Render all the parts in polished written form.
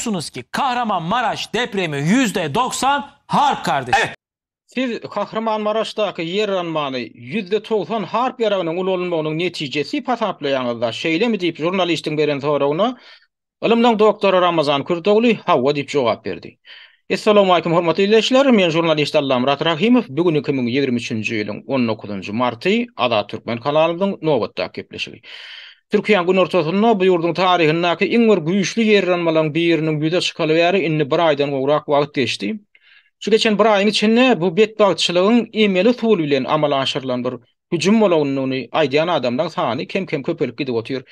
diyorsunuz ki Kahramanmaraş depremi %90 harp kardeşim. Evet. Siz Kahramanmaraşdaky ýer yranmany 90% harp ýaragynyň ulanylmagynyň netijesi diýip hasaplaýaňyzda, şeýlemi diýip žurnalistiň beren soragyna Ylymlaň doktory Ramazan Kürdogly hawa diýip jogap berdi. Essalawmalikim hormatly ildeşler, men žurnalist Allamyrat Rahymow, bu gün 2023-nji ýylyň 19-njy marty Azat Türkmen kanalymyzyň nobatdaky gepleşigi. Türkiýäň günortasynda bu ýurduň taryhyndaky iň bir güýçli ýer yranmalaryň biriniň ýüze çykaly bäri indi bir aýdan gowrak wagt geçdi. Şu geçen bir aýyň içinde bu betbagtçylygyň emeli usul bilen amala aşyrylan bir hüjüm bolandygyny aýdýan adamlaryň sany kem-kem köpelip gidip otyr.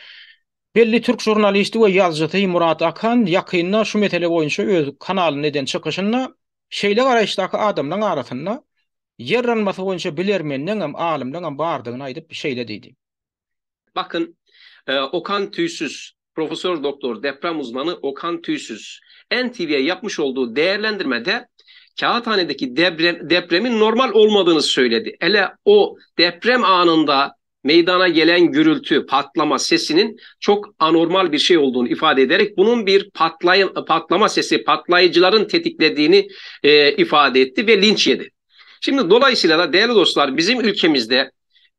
Belli türk žurnalisti we ýazyjysy Murat Akan ýakynda şu mesele boýunça öz kanalynda eden çykyşynda şeýle garaýyşdaky adamlaryň arasynda ýer yranmasy boýunça bilermenleňem, alymlaňam bardygyny aýdyp, şeýle diýdi. Bakın Okan Tüysüz, Profesör Doktor deprem uzmanı Okan Tüysüz, NTV'ye yapmış olduğu değerlendirmede Kağıthane'deki depremin normal olmadığını söyledi. Hele o deprem anında meydana gelen gürültü, patlama sesinin çok anormal bir şey olduğunu ifade ederek bunun bir patlayın, patlama sesi, patlayıcıların tetiklediğini e, ifade etti ve linç yedi. Şimdi dolayısıyla da değerli dostlar bizim ülkemizde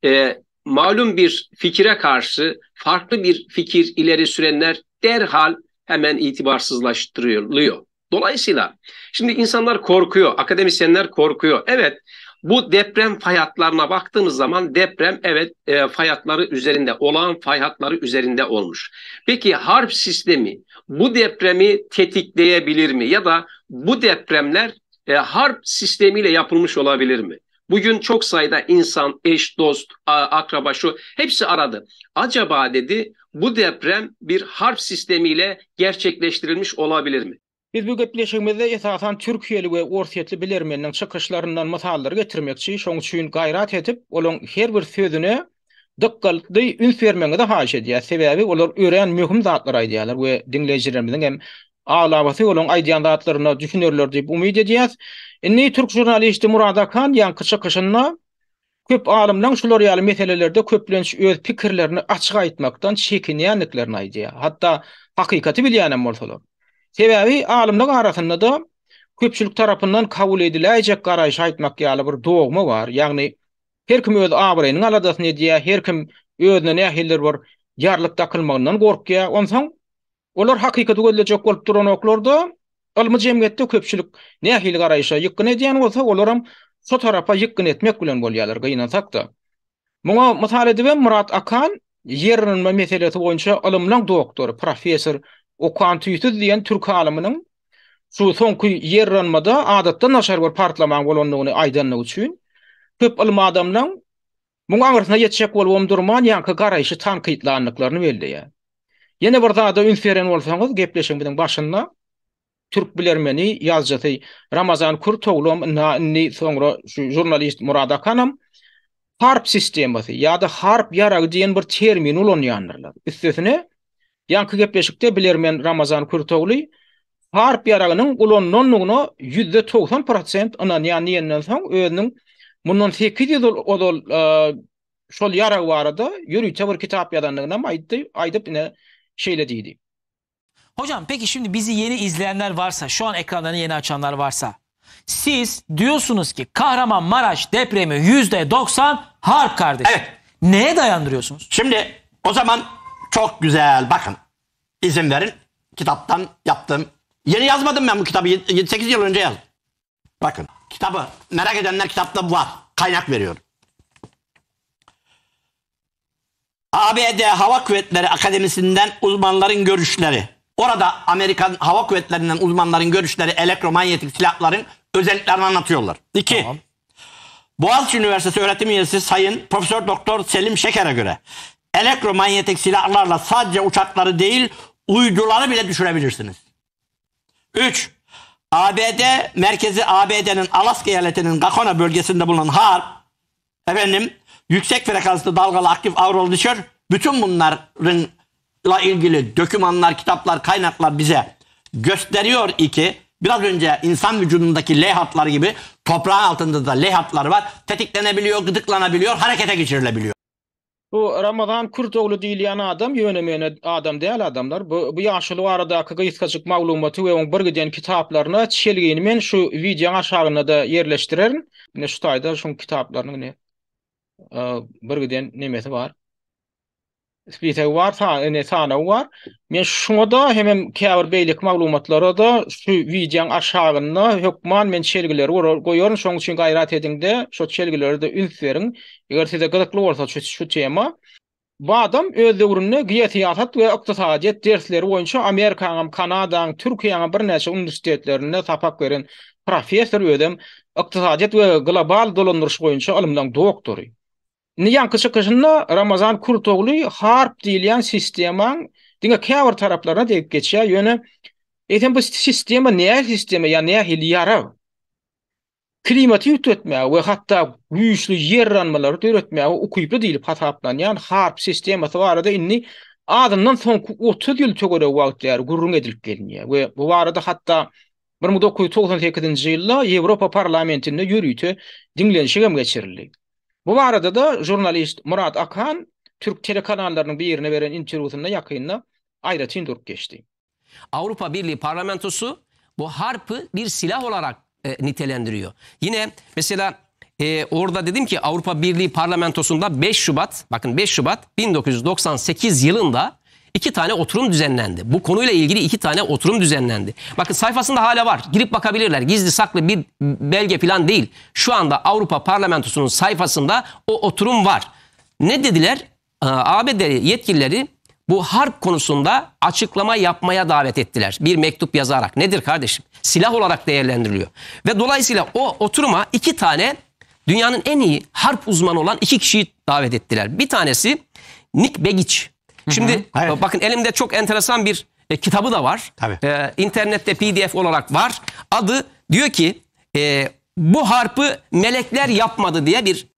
e, malum bir fikire karşı farklı bir fikir ileri sürenler derhal hemen itibarsızlaştırılıyor. Dolayısıyla şimdi insanlar korkuyor, akademisyenler korkuyor. Evet bu deprem fay hatlarına baktığımız zaman deprem evet e, fay hatları üzerinde olağan fay hatları üzerinde olmuş. Peki harp sistemi bu depremi tetikleyebilir mi ya da bu depremler e, harp sistemiyle yapılmış olabilir mi? Bugün çok sayıda insan, eş, dost, akraba şu hepsi aradı. Acaba dedi bu deprem bir harp sistemiyle gerçekleştirilmiş olabilir mi? Biz bu gepleşigimizde esasan türkiýeli we orsýetli bilermenleň çykyşlaryndan mysallar getirmekçi, şoň üçin gaýrat edip, olaň her bir sözüne dykgatly üns bermegiňizi haýyş edýäs. Sebäbi olar örän möhüm zatlar aýdýarlar we diňleýjilerimiziň hem aglabasy olaň aýdýan zatlaryna düşünerler diýip umyt edýäs. Indi türk žurnalisti Murat Akan ýaňky çykyşynda köp alymlaň şular ýaly meselelerde köplenç öz pikirlerini açyk aýtmakdan çekinýändiklerini aýdýar. Hatda hakykaty bilýänem bolsalar. Sebäbi alymlaň arasynda-da köpçülik tarapyndan kabul ediläýjek garaýşy aýtmak ýaly bir dogma bar. Ýagny Her kim öz abraýynyň aladasyny edýär, her kim özüne nähilidir bir ýarlyk dakylmagyndan gorkýar. Onsoň olar hakykaty gözlejek bolup duranoklar-da, ylmy jemgyýetde köpçülik nähili garaýşa ýykgyn edýän bolsa, olaram şo tarapa ýykgyn etmek bilen bolýarlar, gynansak-da. Muňa mysal edibem Myrat Akan ýer ynanma meselesi boýunça ylymlaň doktory, professor Okan Tüýsüz diýen türk alymynyň şu soňky ýer yranmada adatdan daşary bir partlamaň bolandygyny aýdanlygy üçin, köp ylmy adamlaň muň aňyrsyna ýetjek bolubam durman, ýaňky garaýşy tankytlandyklaryny belleýär. Ýene bir zada üns beren bolsaňyz, gepleşigimiziň başynda türk bilermeni, ýazyjysy Ramazan Kürtoglam, ynha indi soňra şu žurnalist Murat Akanam harp sistemasy ýa-da harp ýaragy diýen bir termini ulanýandyrlar. Üstesine, Ýaňky gepleşikde bilermen Ramazan Kürtogly harp ýaragynyň ulanylandygyna 90% prosent ynanýan diýenden soň özüniň mundan 8 ýyl ozal şol ýarag barada ýörite bir kitap ýazandygynam aýtdy, aýdyp ine şeýle diýdi. Hocam peki şimdi bizi yeni izleyenler varsa, şu an ekranlarını yeni açanlar varsa siz diyorsunuz ki Kahramanmaraş depremi %90 harp kardeşim. Evet. Neye dayandırıyorsunuz? Şimdi o zaman çok güzel bakın. İzin verin. Kitaptan yaptım. Yeni yazmadım ben bu kitabı. 7-8 yıl önce yazdım. Bakın kitabı merak edenler kitapta var. Kaynak veriyorum. ABD Hava Kuvvetleri Akademisi'nden uzmanların görüşleri. Orada Amerikan Hava Kuvvetleri'nden uzmanların görüşleri elektromanyetik silahların özelliklerini anlatıyorlar. 2. Tamam. Boğaziçi Üniversitesi öğretim üyesi Sayın Profesör Doktor Selim Şeker'e göre elektromanyetik silahlarla sadece uçakları değil uyduları bile düşürebilirsiniz. 3. ABD merkezi ABD'nin Alaska eyaletinin Gakona bölgesinde bulunan HAARP efendim yüksek frekanslı dalgalı aktif avralı düşür. Bütün bunlarla ilgili dokümanlar, kitaplar, kaynaklar bize gösteriyor ki biraz önce insan vücudundaki L hatları gibi toprağın altında da L hatları var. Tetiklenebiliyor, gıdıklanabiliyor, harekete geçirilebiliyor. Bu Ramazan Kürt ogly diýilýän adam ýöne-möne adam däl adamlar. Bu bu ýaşuly baradaky gysgajyk maglumaty we oň bir giden kitaplaryna çelgini men şu wideoň aşagynda-da ýerleşdirerin. Ine şu taýda şuň kitaplarynyň ine bir giden nemesi bar. Spisegi bar, ine sanawy bar. Men şuňa-da hemem käbir beýleki maglumatlara-da şu wideoň aşagynda hökman men çelgileri goýaryn. Şonuň üçin gaýrat ediň-de, şo çelgilere-de üns beriň. Eger size gyzykly bolsa şu şu tema. Bu adam öz döwründe geosyýasat we ykdysadyýet dersleri boýunça Amerikanyňam, Kanadaň, Türkiýäňem birnäçe uniwersitetlerinde sapak beren professor, özem ykdysadyýet we global dolandyryş boýunça ylymlaryň doktory. Indi ýaňky çykyşynda Ramazan Kurtogly HAARP diýilýän sistemaň diňe käbir taraplaryna degip geçýär, ýöne eýsem bu sistema nähili sistema ýa nähili ýarag? Klimaty üýtgetmäge we hatda güýçli ýerranmalary döretmäge ukyply diýlip hasaplanýan HAARP sistemasy barada indi azyndan soňky 30 ýyl töweregi wagt bäri gürrüň edilip gelinýär we bu barada hatda 1998-nji ýylda Ýewropa Parlamentinde ýörite diňlenişik hem geçirildi. Bu barada-da žurnalist Murat Akan türk telekanallarynyň birine beren interwýusynda ýakynda aýratyn durup geçdi. Avrupa Birliği Parlamentosu bu harpı bir silah olarak e, nitelendiriyor. Yine mesela e, orada dedim ki Avrupa Birliği Parlamentosu'nda 5 Şubat, bakın 5 Şubat 1998 yılında iki tane oturum düzenlendi. Bu konuyla ilgili iki tane oturum düzenlendi. Bakın sayfasında hala var. Girip bakabilirler. Gizli saklı bir belge falan değil. Şu anda Avrupa Parlamentosu'nun sayfasında o oturum var. Ne dediler? ABD yetkilileri bu harp konusunda açıklama yapmaya davet ettiler. Bir mektup yazarak. Nedir kardeşim? Silah olarak değerlendiriliyor. Ve dolayısıyla o oturuma iki tane dünyanın en iyi harp uzmanı olan iki kişiyi davet ettiler. Bir tanesi Nick Begich. Şimdi hı hı. Evet. bakın elimde çok enteresan bir e, kitabı da var. Tabii. E, internette PDF olarak var. Adı diyor ki e, bu harpı melekler yapmadı diye bir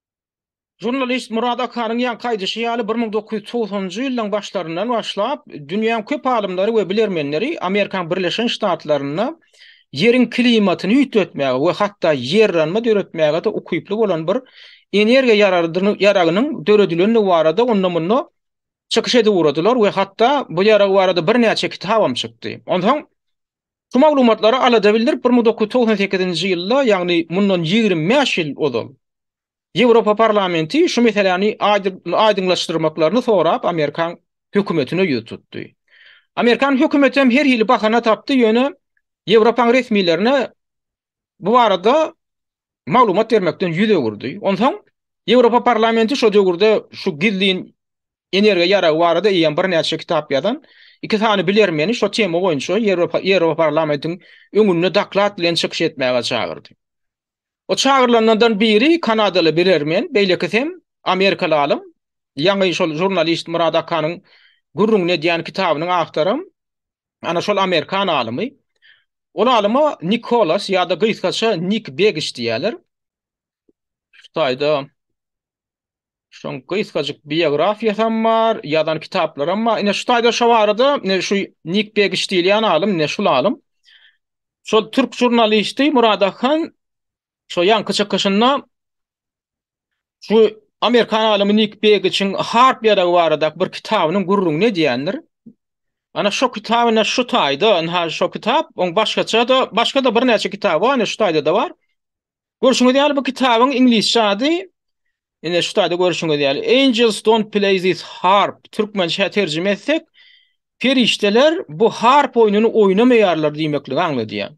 Žurnalist Murat Akanyň ýaňky aýdyşy ýaly, 1990-njy ýyllaryň başlaryndan başlap, dünýäň köp alymlary we bilermenleri Amerikanyň Birleşen Ştatlarynda Ýeriň klimatyny üýtgetmäge we hatda ýerranma döretmäge-de ukyply bolan bir energiýa ýaragynyň döredilendigi barada onda-munda çykyş edip ugradylar we hatda bu ýarag barada birnäçe kitabam çykdy. Onsoň şu maglumatlara alada bildirip, 1998-nji ýylda, ýagny mundan 25 ýyl ozal Ýewropa Parlamenti şu meseläni aýdyňlaşdyrmaklaryny sorap amerikan hökümetine ýüz tutdy. Amerikan hökümeti hem her hili bahana tapdy, ýöne Ýewropaň resmilerine bu barada maglumat bermekden ýüz öwürdi. Onsoň Ýewropa Parlamenti şo döwürde şu gizlin energiýa ýaragy barada eýýäm birnäçe kitap ýazan iki sany bilermeni şo tema boýunça Ýewropa Parlamentiň öňünde doklad bilen çykyş etmäge çagyrdy. O çagyrylanlardan biri kanadaly bilermen, beýlekisi hem amerikaly alym. Ýaňy şol žurnalist Murat Akanyň gürrüňini edýän kitabynyň awtoram ana şol amerikan alymy. Ol alyma Nikolas ýa-da gysgaça Nik Begiç diýýärler. Şu taýda Şoň gysgajyk biografiýasam bar, ýazan kitaplaram bar. Ine şu taýda şo barada, ine şu Nik Begiç diýilýän alym, ine şul alym. Şol türk žurnalisti Murad Akhan şo ýaňky çykyşynda şu amerikan alymy Nik Begiçiň harp ýaragy baradaky bir kitabynyň gürrüňini edýändir. Ana şo kitap ine şu taýda, ynha şo kitap, oň başgaça-da, başga-da birnäçe kitaby bar, ine şu taýda-da bar. Görşüňiz ýaly bu kitabyň iňlisçe ady ine şu taýda görşüňiz ýaly Angels don't play this harp türkmençä terjime etsek perişdeler bu harp oýnuny oýnamaýarlar diýmekligi aňladýar.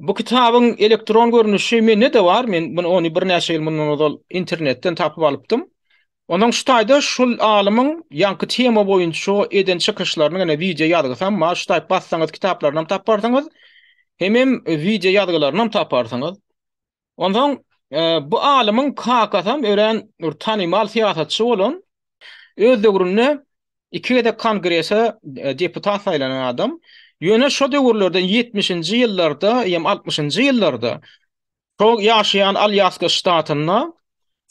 Bu kitabyň elektron görnüşi mende-de bar. Men muny ony birnäçe ýyl mundan ozal internetden tapyp alypdym. Onsoň şu taýda şul alymyň ýaňky tema boýunça eden çykyşlarynyň ine wideo ýazgysam bar. Şu taýyp bassaňyz kitaplarynam taparsyňyz. Hemem wideo ýazgylarynam taparsyňyz. Onsoň bu alymyň kakasam örän bir tanymal syýasatçy bolan. Öz döwründe iki gezek kongrese deputat saýlanan adam. Ýöne şo döwürlerde ýetmişinji ýyllarda hem altmyşynjy ýyllarda Şol ýaşaýan Alýaska ştatynda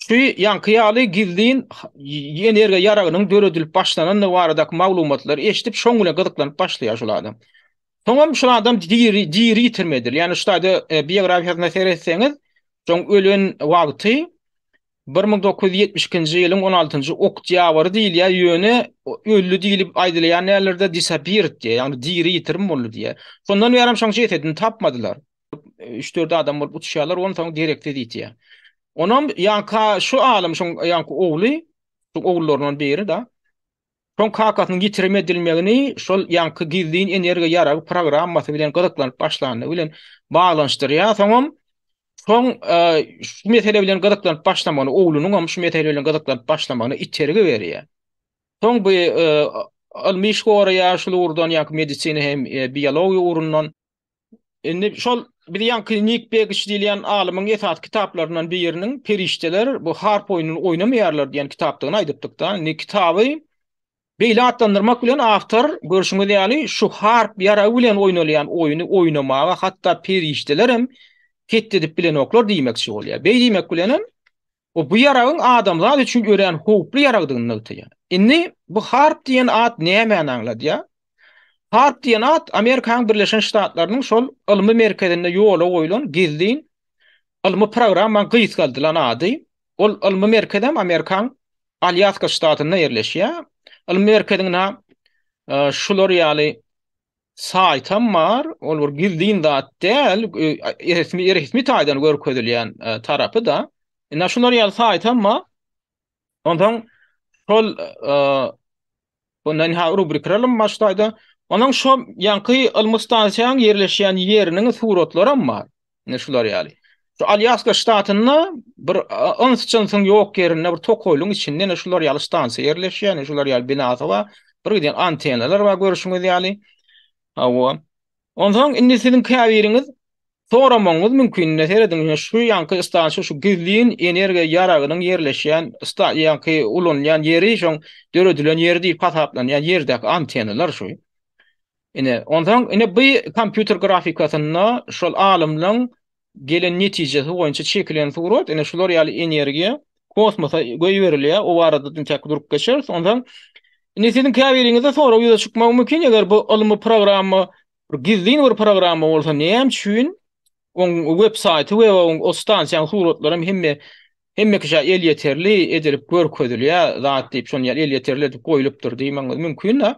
şu ýaňky ýaly gizlin energiýa ýaragynyň döredilip başlanandygy baradaky maglumatlary eşidip, şoň bilen gyzyklanyp başlaýar şol adam. Soňam şol adam diri, diri ýitirmediler. Ýagny şu taýda biografiýasyna seretseňiz, şoň ölen wagty. 1972-nji ýylyň on altynjy oktýabry diýilýär, ýöne öldi diýlip aýdylýan ýerlerde disappeared diýýär, ýagny diri ýitirim boldy diýýär. Şondan bärem şoň jesedini tapmadylar. Üç-dört adam bolup uçýarlar, onsoň dereksiz ýitýär. Onam ýaňky şu alym, şoň ýaňky ogly, şoň ogullaryndan biri-da. Şoň kakasynyň ýitirim edilmegini şol ýaňky gizlin energiýa ýaragy programmasy bilen gyzyklanyp başlandygy bilen baglanyşdyrýar. Soňam şoň şu mesele bilen gyzyklanyp başlamagyna, oglunyňam şu mesele bilen gyzyklanyp başlamagyna itergi berýär. Soň bu ylmy iş goraýar şul ugurdan, ýaňky medisina hem biologiýa ugrundan. Indi şol biz ýaňky Nik Begiç diýilýän alymyň esasy kitaplaryndan biriniň Perişdeler bu harp oýnuny oýnamaýarlar diýen kitapdygyny aýdypdyk-da. Indi kitaby beýle atlandyrmak bilen awtor görşüňiz ýaly şu harp ýaragy bilen oýnalýan oýny oýnamaga hatda perişdeler hem hetdi edip bilenoklar diýmekçi bolýar. Beý diýmek bilenem o bu ýaragyň adamzat üçin örän howply ýaragdygyny nygtaýar. Indi bu harp diýen at nämäni aňladýar? Harp diýen at Amerikanyň Birleşen Ştatlarynyň şol ylmy merkezinde ýola goýlan gizlin ylmy programmaň gysgaldylan ady. Ol ylmy merkezem Amerikaň Alýaska ştatynda ýerleşýär. Ylmy merkeziň ynha şular ýaly saýtam bar. Ol bir gizlin zat däl, resmi resmi taýdan görkezilýän tarapy-da. Ynha şular ýaly saýtam bar. Onsoň şol Bundan ha rubrikralym başlaýda. Onuň şo ýaňky ylmy stansiýanyň ýerleşýän ýeriniň suratlaram bar. Ine şular ýaly. Şu Alýaska ştatynda bir yns-jynsyň ýok ýerinde bir tokaýlygyň içinde ine şular ýaly stansiýa ýerleşýär. Ine şular ýaly binasy bar. Bir giden antennalar bar görşüňiz ýaly. Hawa. Onsoň indi siziň käbiriňiz soramagyňyz mümkin, indi serediň, ine şu ýaňky stansiýa şu gizlin energiýa ýaragynyň ýerleşýän ýaňky ulanylýan ýeri, şoň döredilen ýeri diýip hasaplanýan ýerdäki antennalar şu. Ine, onsoň ine bu kompýuter grafikasynda şol alymlaň gelen netijesi boýunça çekilen surat, ine şular ýaly energiýa kosmosa goýberilýär, o barada entek durup geçeris. Onsoň indi siziň käbiriňizde sorag ýüze çykmagy mümkin, eger bu ylmy programma bir gizlin bir programma bolsa, näme üçin oň web saýty we oň o stansiýanyň suratlary hem hemme hemme kişä elýeterli edilip görkezilýär zat diýip, şony ýaly elýeterli edip goýlupdyr diýmegiňiz mümkin-de.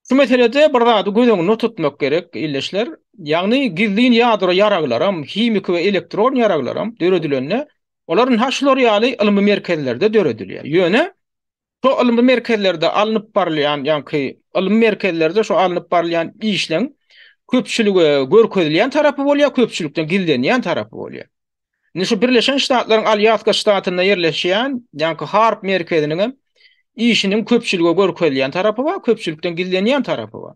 Şu meselede bir zady göz öňünde tutmak gerek, ildeşler. Ýagny gizlin ýadro ýaraglaram, himiki we elektron ýaraglaram döredilende, olar ynha şular ýaly ylmy merkezlerde döredilýär. Ýöne şo ylmy merkezlerde alnyp barylýan, ýaňky ylmy merkezlerde şo alnyp barylýan işleň köpçülige görkezilýän tarapy bolýar, köpçülikden gizlenýän tarapy bolýar. Indi şu Birleşen Ştatlaryň Alýaska ştatynda ýerleşýän, ýaňky HAARP merkeziniň hem işiniň köpçülige görkezilýän tarapy bar, köpçülikden gizlenýän tarapy bar.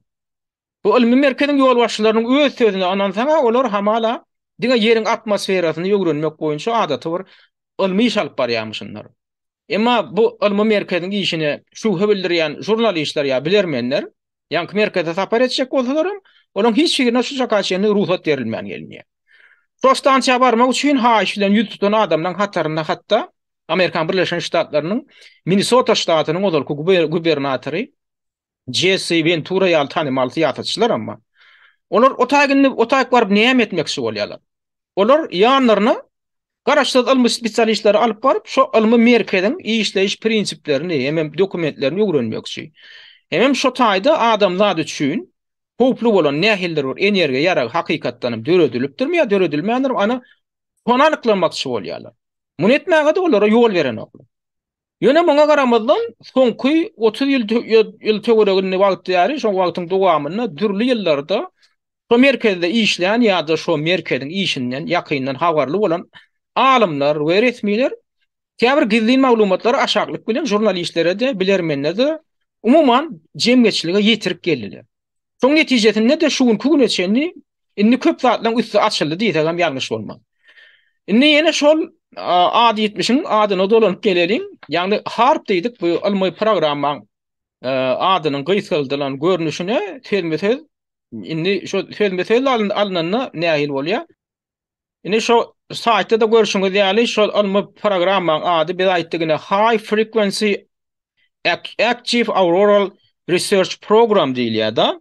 Bu ylmy merkeziň ýolbaşçylarynyň öz sözüne ynansaň-a, olar hamala diňe Ýeriň atmosferasyny öwrenmek boýunça adaty bir ylmy iş alyp barýarmyşynlar. Emma bu ylmy merkeziň işine şübhe bildirýän žurnalistler ýa bilermenler ýaňky merkeze sapar etjek bolsalaram, olaryň hiç birine şu çaka çenli rugsat berilmän gelinýär. Şol stansiýa barmak üçin haýyş bilen ýüz tutan adamlaryň hatarynda hatda Amerikanyň Birleşen Ştatlarynyň Minnesota ştatynyň ozalky gubernatory Jesse Wentura ýaly tanymal syýasatçylaram bar. Olar o taýy indi o taýyk baryp näme etmekçi bolýarlar? Olar ýanlaryna garaşsyz ylmy spesialistleri alyp baryp, şo ylmy merkeziň işleýiş prinsiplerini hemem dokumentlerini öwrenmekçi. Hemem şo taýda adamzat üçin howply bolan nähilidir bir energiýa ýaragy hakykatdan hem döredilipdirmi ýa döredilmändirmi, ana, şony anyklamakçy bolýarlar. Muny etmäge-de olara ýol berenoklar. Ýöne muňa garamazdan, soňky 30 ýyl ýyl töwereginde wagt bäri, şol wagtyň dowamynda dürli ýyllarda şo merkezde işlän ýa-da şo merkeziň işinden ýakyndan habarly bolan alymlar we resmiler käbir gizlin maglumatlary aşaklyk bilen žurnalistlere-de, bilermenlere-de, umuman, jemgyýetçilige ýetirip geldiler. Şoň netijesinde-de şu günki güne çenli indi köp zatlaryň üsti açyldy diýsegem ýalňyş bolmaz. Indi ýene şol A 70-iň adyna dolanyp geleliň. Ýagny HAARP diýdik bu ylmy programmaň adynyň gysgaldylan görnüşine sözme-söz indi şo sözme-söz alnanda nähili bolýar? Indi şo saýtda-da görşüňiz ýaly şol ylmy programmaň ady biz aýtdyk ine High Frequency Active Auroral Research Program diýilýär-de.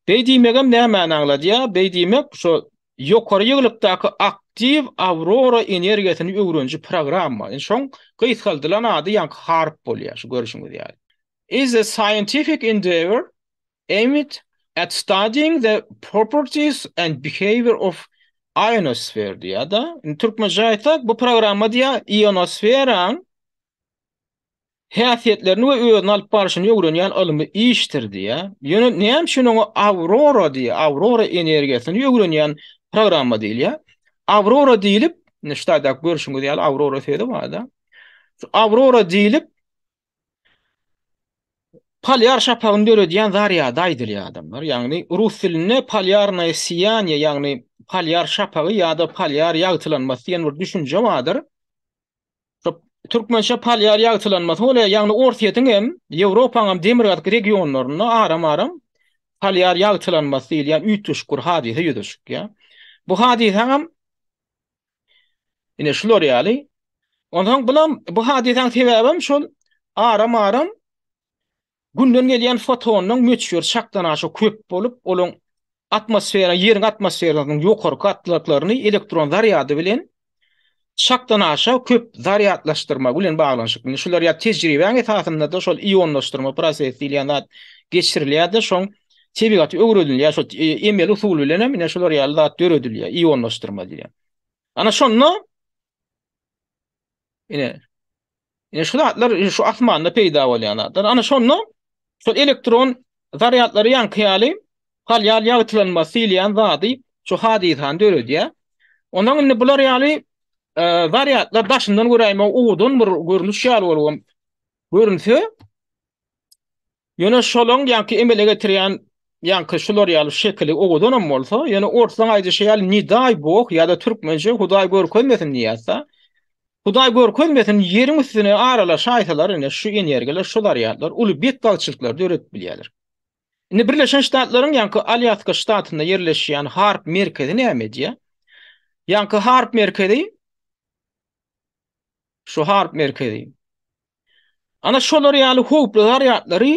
Beý diýmegem nämäni aňladýar? Beý diýmek şo ýokary ýygylykdaky. Aktiw Aurora energiýasyny öwreniji programma. Indi şoň gysgaldylan ady ýaňky HAARP bolýar, şu görşüňiz ýaly. Is a scientific endeavor aimed at studying the properties and behavior of ionosphere diýýär-de. Indi türkmençe aýtsak, bu programma diýýär, ionosferaň häsiýetlerini we özüni alyp barşyny öwrenýän ylmy işdir diýýär. Ýöne näme üçin oňa Aurora diýýär? Aurora energiýasyny öwrenýän programma diýilýär. Aurora diýlip, indi şu taýdaky görşüňiz ýaly Aurora sözi bar-da. Şu Aurora diýlip polýar şapagyny döredýän zarýada aýdylýar adamlar. Ýagny rus dilinde polýarnoýe siýaniýe, ýagny polýar şapagy ýa-da polýar ýagtylanmasy diýen bir düşünje bardyr. Türkmençe polýar ýagtylanmasy bolýar, ýagny Orsýetiň hem, Ýewropaň hem demirgazyk regionlarynda aram-aram polýar ýagtylanmasy diýilýän üýtgeşik bir hadysa ýüze çykýar. Bu hadysaňam ine şular ýaly. Onsoň bulam bu hadysaň sebäbem şol aram-aram Günden gelýän fotonyň möçberi çakdan aşa köp bolup, olaň atmosfera, Ýeriň atmosferasynyň ýokarky gatlaklaryny elektron zarýady bilen çakdan aşa köp zarýadlaşdyrmagy bilen baglanyşykly. Indi şular ýa tejribäň esasynda-da şol ionlaşdyrma prosesi diýilýän zat geçirilýär-de, şoň tebigaty öwrenilýär, şol emeli usul bilen hem ine şular ýaly zat döredilýär, ionlaşdyrma diýilýän. Ana şonda ine Ine şu zatlar şu asmanda peýda bolýan zatlar. Ana şonda şol elektron zarýadlary ýaňky ýaly polýar ýagtylanmasy diýilýän zady şu hadysany döredýär. Ondan indi bular ýaly e, zarýadlar daşyndan göräýmek owadan bir görnüş ýaly bolup görünse, Ýöne şolaň ýaňky emele getirýän ýaňky şular ýaly şekili owadanam bolsa, ýöne orslaň aýdyşy ýaly ne daý bog ýa-da türkmençe Hudaý görkezmesin diýýäs-de. Hudaý görkezmesin ýeriň üstüne aralaşaýsalar ine şu energiýalar, şu zarýadlar uly betbagtçylyklary döredip bilýärler. Indi Birleşen Ştatlaryň ýaňky Alýaska ştatynda ýerleşýän HAARP merkezi näme edýär? Ýaňky HAARP merkezi şu HAARP merkezi Ana şolar ýaly howply zarýadlary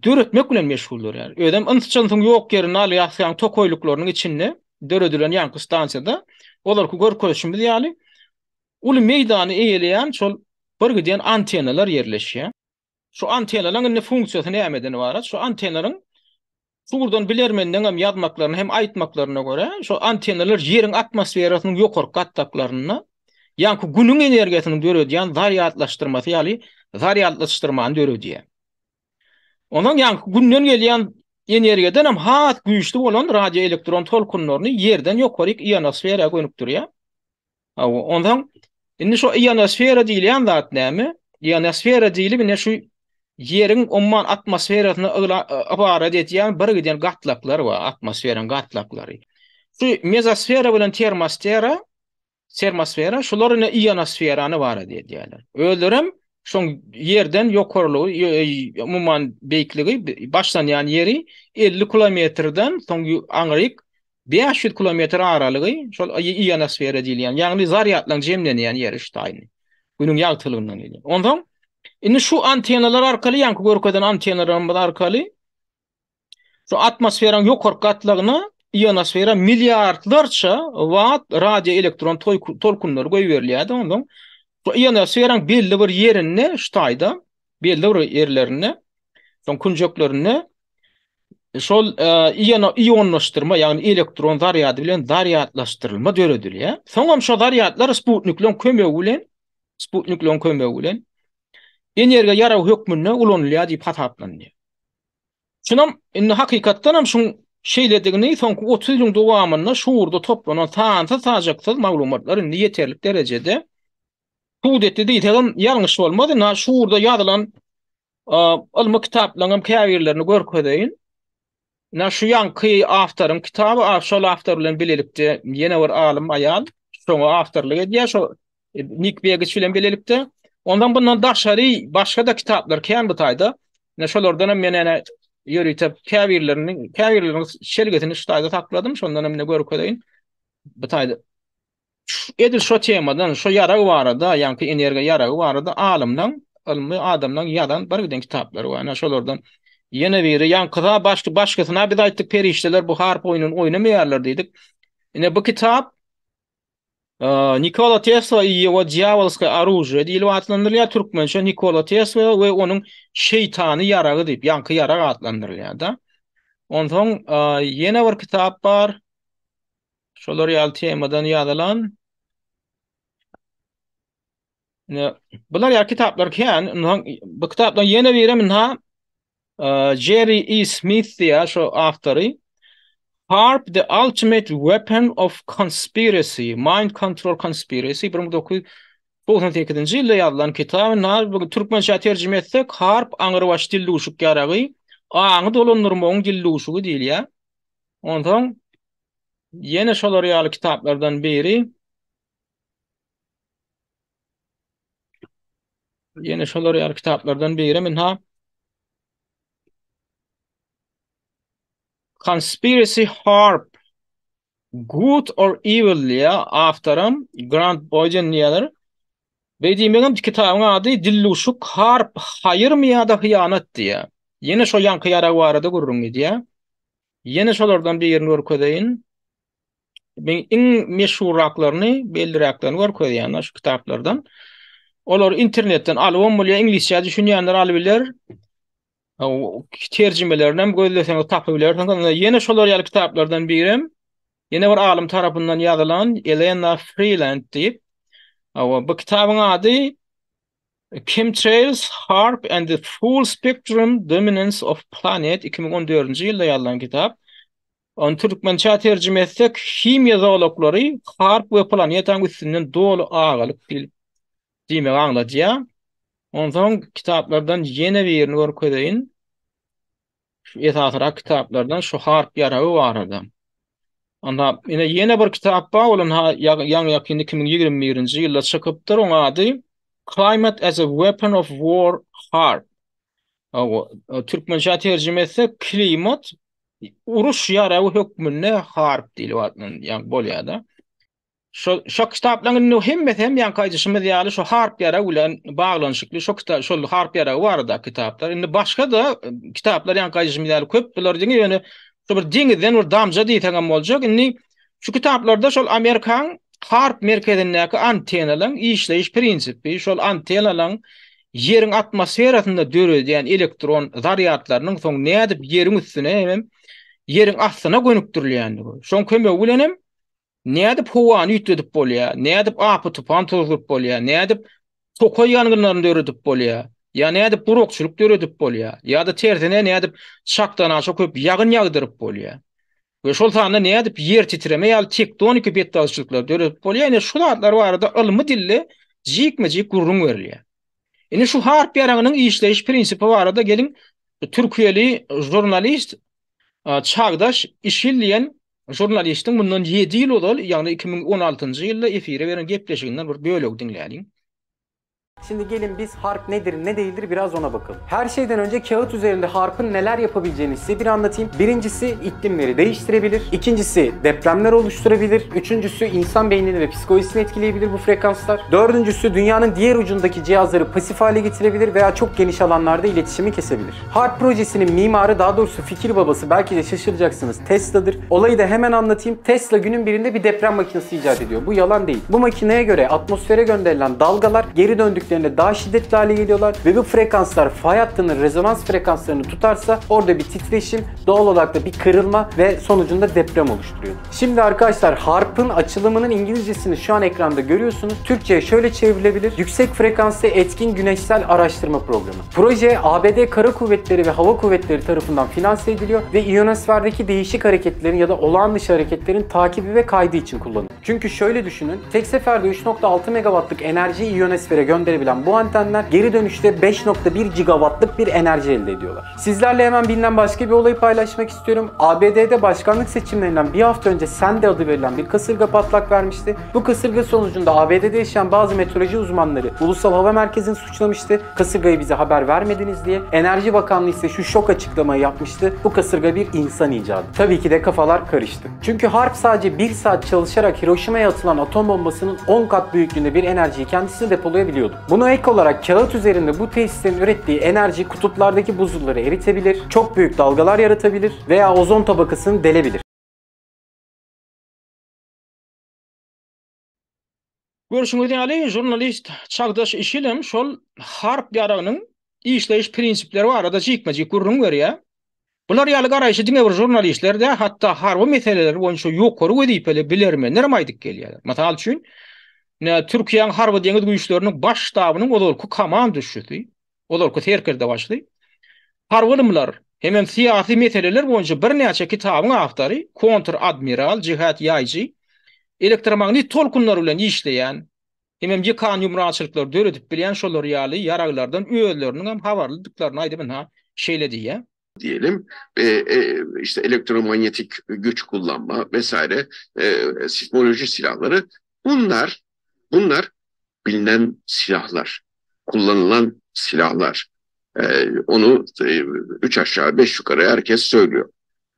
döretmek bilen meşgul bolýar. Özem yns-jynsyň ýok ýerinde Alýaskaň tokaýlyklarynyň içinde döredilen ýaňky stansiýada ozalky görkezişimiz ýaly uly meýdany eýeleýän şol bir giden antennalar ýerleşýär. Şu antennalaryň indi funksiýasy nämeden ybarat? Şu antennalaryň Şu ugurdan bilermenleň hem ýazmaklaryna hem aýtmaklaryna görä, şol antennalar Ýeriň atmosferasynyň ýokarky gatlaklarynda, ýaňky Günüň energiýasynyň döredýän zarýadlaşdyrmasy ýaly zarýadlaşdyrmany döredýär. Onsoň ýaňky Günden gelýän energiýadan hem has güýçli bolan radioelektron tolkunlaryny Ýerden ýokaryk ionosfera gönükdirýär. Hawa, onsoň indi şu ionosfera diýilýän zat näme? Ionosfera diýlip ine şu Ýeriň umuman atmosferasyny ybarat edýän bir giden gatlaklar bar, atmosferaň gatlaklary. Şu mezosfera bilen termostera, termosfera şular ine ionosferany ybarat edýärler. Özlerem şoň ýerden ýokarlygy, umuman beýikligi başlanýan ýeri 50 kilometrden soň aňryk 500 kilometr aralygy şol ionosfera diýilýän, ýagny zarýadlaryň jemlenýän ýeri şu taýyny. Günüň ýagtylygyndan gelýän. Onsoň indi şu antennalar arkaly, ýaňky görkezen antennalarymyz arkaly şu atmosferaň ýokarky gatlagyna ionosfera milliardlarça watt radioelektron tolkunlary goýberilýär-de, onsoň şu ionosferaň belli bir ýerinde şu taýda, belli bir ýerlerinde, soň künjeklerinde şol ionlaşdyrma, ýagny elektron zarýady bilen zarýadlaşdyrylma döredilýär. Soňam şo zarýadlar sputnikleriň kömegi bilen, sputnikleriň kömegi bilen energiýa ýaragy hökmünde ulanylýar diýip hasaplanylýar. Şunam indi hakykatdan hem şuň şeýledigini soňky 30 ýylyň dowamynda şu ugurda toplanan sansyz-sajaksyz maglumatlar indi ýeterlik derejede subut etdi diýsegem ýalňyş bolmaz. Indi şu ugurda ýazylan Ylmy kitaplaryň hem käbirlerini görkezeýin. Ine şu ýaňky awtoryň kitaby, a şol awtor bilen bilelikde ýene bir alym aýal şoňa awtorlyk edýär, şo Nik Begiç bilen bilelikde. Ondan bundan daşary başga-da kitaplar kän bu taýda. Ine şolardan hem men ene ýörite käbirlerini, käbirleriniň şelgesini şu taýda sakladym, şondan hem ine görkezeýin. Bu taýda Edil şo temadan, şo ýarag barada, ýaňky energiýa ýaragy barada alymlaň, ylmy adamlaň ýazan bir giden kitaplary bar. Ine şolardan ýene biri, ýaňkysa başky başgasyna biz aýtdyk perişdeler bu harp oýnuny oýnamaýarlar diýdik. Ine bu kitap. Nikola Tesla i ýego dýawolskoe oružie diýlip atlandyrylýar. Türkmençe Nikola Tesla we onuň şeýtany ýaragy diýip, ýaňky ýarag atlandyrylýar-da. Onsoň ýene bir kitap bar. Şolar ýaly temadan ýazylan. Ine, bular ýaly kitaplar kän. Bu kitaplaryň ýene birem ynha Jerry E. Smith diýýär şo awtory. HAARP the ultimate weapon of conspiracy, mind control conspiracy 1998-nji ýylda ýazylan kitap. Ynha bu türkmençä terjime etsek, HAARP aňrybaş dildüwşük ýaragy, aňy dolandyrmagyň dildüwşügi diýilýär. Onsoň ýene şolar ýaly kitaplardan biri Ýene şolar ýaly kitaplardan birem ynha Conspiracy HAARP Good or Evil diýýär awtoram Grant Boyden diýýärler. Beý diýmegem kitabyň ady Dildüwşük HAARP haýyrmy ýa-da hyýanat diýýär. Ýene şo ýaňky ýarag barada gürrüň gidýär. Ýene şolardan birini görkezeýin. Men iň meşhurraklaryny, belliräklerini görkezýän şu kitaplardan. Olary internetden alybam bolýar, iňlisçä düşünýänler alybiler. Terjimelerini hem gözleseňiz tapyp bilersiňiz. Ýene şolar ýaly kitaplardan birem ýene bir alym tarapyndan ýazylan Elena Freeland diýip. Bu kitabyň ady Chemtrails, HAARP and the Full Spectrum Dominance of Planet 2014-nji ýylda ýazylan kitap. Ony türkmençä terjime etsek, himiýa zolaklary HAARP we planetaň üstünden doly agalyk diýlip diýmegi aňladýar. Onsoň kitaplardan ýene birini görkezeýin. Şu esasyrak kitaplardan şu HAARP ýaragy barada. Onda ine ýene bir kitap bar, ol ynha ýaňy-ýakynda 2021-nji ýylda çykypdyr. Oň ady Climate as a Weapon of War HAARP. Türkmençä terjime etsek, klimat uruş ýaragy hökmünde HAARP diýlip atlanýan bolýar-da. Şo şo kitaplaryň indi hemmesi hem ýaňky aýdyşymyz ýaly şo HAARP ýaragy bilen baglanyşykly şo kitap şol HAARP ýaragy baradaky kitaplar. Indi başga-da kitaplar ýaňky aýdyşymyz ýaly köp bular diňe ýöne şo bir deňizden bir damja diýseň hem boljak. Indi şu kitaplarda şol Amerikan HAARP merkezindäki antennalaryň işleýiş prinsipi, şol antennalaryň Ýeriň atmosferasynda döredýän elektron zarýadlarynyň soň nädip Ýeriň üstüne hemem Ýeriň astyna gönükdirilýändigi, şoň kömegi bilen hem nädip howany üýtgedip bolýar, nädip apy-tupan turzuryp bolýar, nädip tokaý ýangynlaryny döredip bolýar, ýa nädip gurakçylyk döredip bolýar, ýa-da tersine nädip çakdanaşa köp ýagyn ýagdyryp bolýar we şol sanda nädip ýer titreme ýaly tektoniki betbagtçylyklary döredip bolýar, ine şu zatlar barada ylmy dilde jikme-jik gürrüň berilýär. Indi şu harp ýaragynyň işleýiş prinsipi barada geliň türkiýeli žurnalist Çagdaş Işil diýen žurnalistiň mundan ýedi ýyl ozal, ýagny 2016-njy ýylda efire beren gepleşiginden bir bölegi diňläliň. Şimdi gelin biz harp nedir ne değildir biraz ona bakalım. Her şeyden önce kağıt üzerinde harpın neler yapabileceğini size bir anlatayım. Birincisi iklimleri değiştirebilir. İkincisi depremler oluşturabilir. Üçüncüsü insan beynini ve psikolojisini etkileyebilir bu frekanslar. Dördüncüsü dünyanın diğer ucundaki cihazları pasif hale getirebilir veya çok geniş alanlarda iletişimi kesebilir. Harp projesinin mimarı daha doğrusu fikir babası belki de şaşıracaksınız Tesla'dır. Olayı da hemen anlatayım. Tesla günün birinde bir deprem makinesi icat ediyor. Bu yalan değil. Bu makineye göre atmosfere gönderilen dalgalar geri döndüklerinde daha şiddetli hale geliyorlar ve bu frekanslar fay hattının rezonans frekanslarını tutarsa orada bir titreşim, doğal olarak da bir kırılma ve sonucunda deprem oluşturuyor. Şimdi arkadaşlar harpın açılımının İngilizcesini şu an ekranda görüyorsunuz. Türkçe'ye şöyle çevrilebilir. Yüksek frekanslı etkin güneşsel araştırma programı. Proje ABD Kara Kuvvetleri ve Hava Kuvvetleri tarafından finanse ediliyor ve iyonosferdeki değişik hareketlerin ya da olağan dışı hareketlerin takibi ve kaydı için kullanılıyor. Çünkü şöyle düşünün, tek seferde 3.6 megawattlık enerjiyi iyonosfere gönderebilen bu antenler geri dönüşte 5.1 gigawattlık bir enerji elde ediyorlar. Sizlerle hemen bilinen başka bir olayı paylaşmak istiyorum. ABD'de başkanlık seçimlerinden bir hafta önce Sandy adı verilen bir kasırga patlak vermişti. Bu kasırga sonucunda ABD'de yaşayan bazı meteoroloji uzmanları Ulusal Hava Merkezi'ni suçlamıştı. Kasırgayı bize haber vermediniz diye. Enerji Bakanlığı ise şu şok açıklamayı yapmıştı. Bu kasırga bir insan icadı. Tabii ki de kafalar karıştı. Çünkü HAARP sadece bir saat çalışarak Hiroşima'ya atılan atom bombasının 10 kat büyüklüğünde bir enerjiyi kendisine depolayabiliyordu. Buna ek olarak kağıt üzerinde bu tesislerin ürettiği enerji kutuplardaki buzulları eritebilir, çok büyük dalgalar yaratabilir veya ozon tabakasını delebilir. Görşüňiz ýaly, žurnalist Çagdaş Işilem şol harp ýaragynyň işleýiş prinsipleri barada jikme-jik gürrüň berýär. Bular ýaly garaýşy diňe bir žurnalistler däl, hatda harby meseleler boýunça ýokary wezipeli bilermenler hem aýdyp gelýärler. Mysal üçin, Türkiýäniň Harby-deňiz güýçleriniň Baş ştabynyň ozalky komanduşçysy, ozalky serkerdebaşysy, harby ylymlar hemem syýasy meseleler boýunça birnäçe kitabyň awtory kontr-admiral Jihat Ýaýjy elektromagnit tolkunlary bilen işleýän hemem ýykan-ýumrançylyklary döredip bilýän şolar ýaly ýaraglardan özleriniň hem habarlydyklaryny aýdyp ynha şeýle diýýär. Diyelim e, e, işte elektromanyetik güç kullanma vesaire e, sismoloji silahları bunlar bunlar bilinen silahlar, kullanılan silahlar. E, onu e, üç aşağı beş yukarı herkes söylüyor.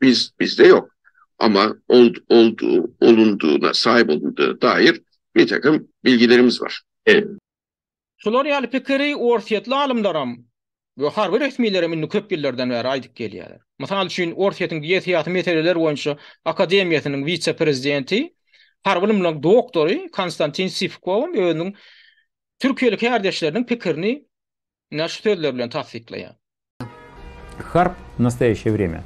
Biz bizde yok. Ama ol, olduğu, olunduğuna, sahip olunduğuna dair bir takım bilgilerimiz var. Evet. Şular ýaly pikiri orsýetli alymlaram we harby resmilerem indi köp ýyllardan bäri aýdyp gelýärler. Mysal üçin, Orsýetiň geosyýasy meseleler boýunça akademiýasynyň wise-prezidenti, harby ylymlaryň doktory Konstantin Siwkowam özüniň türkiýeli kärdeşleriniň pikirini ine şu sözler bilen tassyklaýar. Harp в настоящее время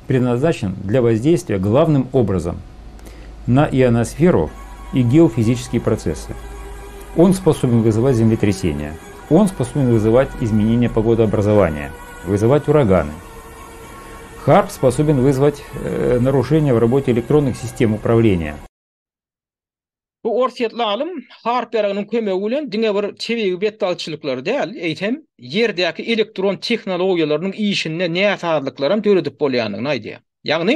предназначен для воздействия главным образом на ионосферу и геофизические процессы. Он способен вызывать землетрясения, он способен вызывать изменения погодообразования, вызывать ураганы. Харп способен вызвать э, нарушения в работе электронных систем управления. Bu orsýetli alym harp ýaragynyň kömegi bilen diňe bir tebigy betbagtçylyklary däl, eýsem, Ýerdäki elektron tehnologiýalarynyň işinde näsazlyklaram döredip bolýandygyny aýdýar. Ýagny,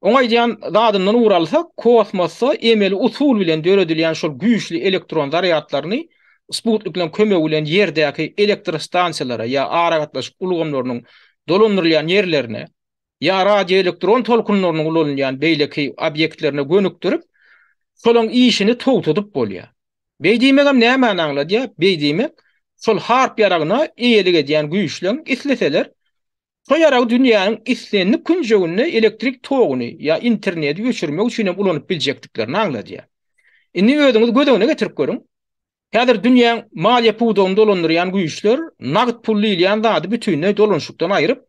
oň aýdýan zadyndan ugur alsak, kosmosda emeli usul bilen döredilýän şol güýçli elektron zarýadlaryny sputnikleriň kömegi bilen Ýerdäki elektrostansiýalara ýa aragatnaşyk ulgamlarynyň dolandyrylýan ýerlerine ýa radioelektron tolkunlarynyň ulanylýan beýleki obýektlerine gönükdirip, şolaň işini togtadyp bolýar. Beý diýmegem nämäni aňladýar? Beý diýmek, şol harp ýaragyna eýelik edýän güýçleň isleseler, şo ýaragy dünýäniň islendik künjeginde elektrik toguny ýa interneti öçürmek üçin hem ulanyp biljekdiklerini aňladýar. Indi özüňiz göz öňüne getirip görüň, Häzir dünýäň maliýe pudagyny dolandyrýan güýçler nagt pul diýilýän zady bütinleý dolanyşykdan aýryp,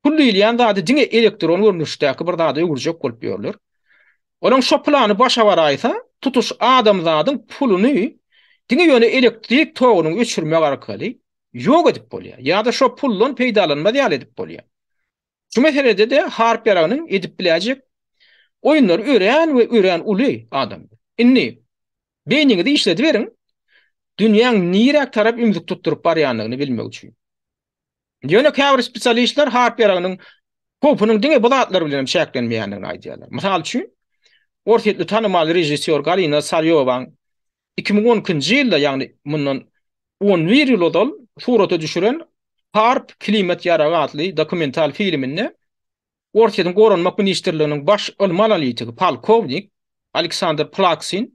pul diýilýän zady diňe elektron görnüşdäki bir zada öwürjek bolup ýörler. Olaň şo plany başa baraýsa, tutuş adamzadyň puluny diňe ýöne elektrik togunyň öçürmek arkaly ýok edip bolýar ýa-da şo puldan peýdalanmaz ýaly edip bolýar. Şu meselede-de harp ýaragynyň edip biläýjek oýunlary örän we örän uly adamlar. Indi beýniňizi işlediberiň, dünýäň niräk tarap ümzük tutduryp barýandygyny bilmek üçin. Ýöne käbir spesialistler harp ýaragynyň howpunyň diňe bu zatlar bilen hem çäklenmeýändigini aýdýarlar. Mysal üçin, orsýetli tanymal režissýor Galina Sarýowaň 2012-nji ýylda, ýagny mundan 11 ýyl ozal surata düşüren Harp, klimat ýaragy atly dokumental filminde Orsýetiň Goranmak ministrliginiň baş ylmy analitigi polkownik Aleksandr Plaksin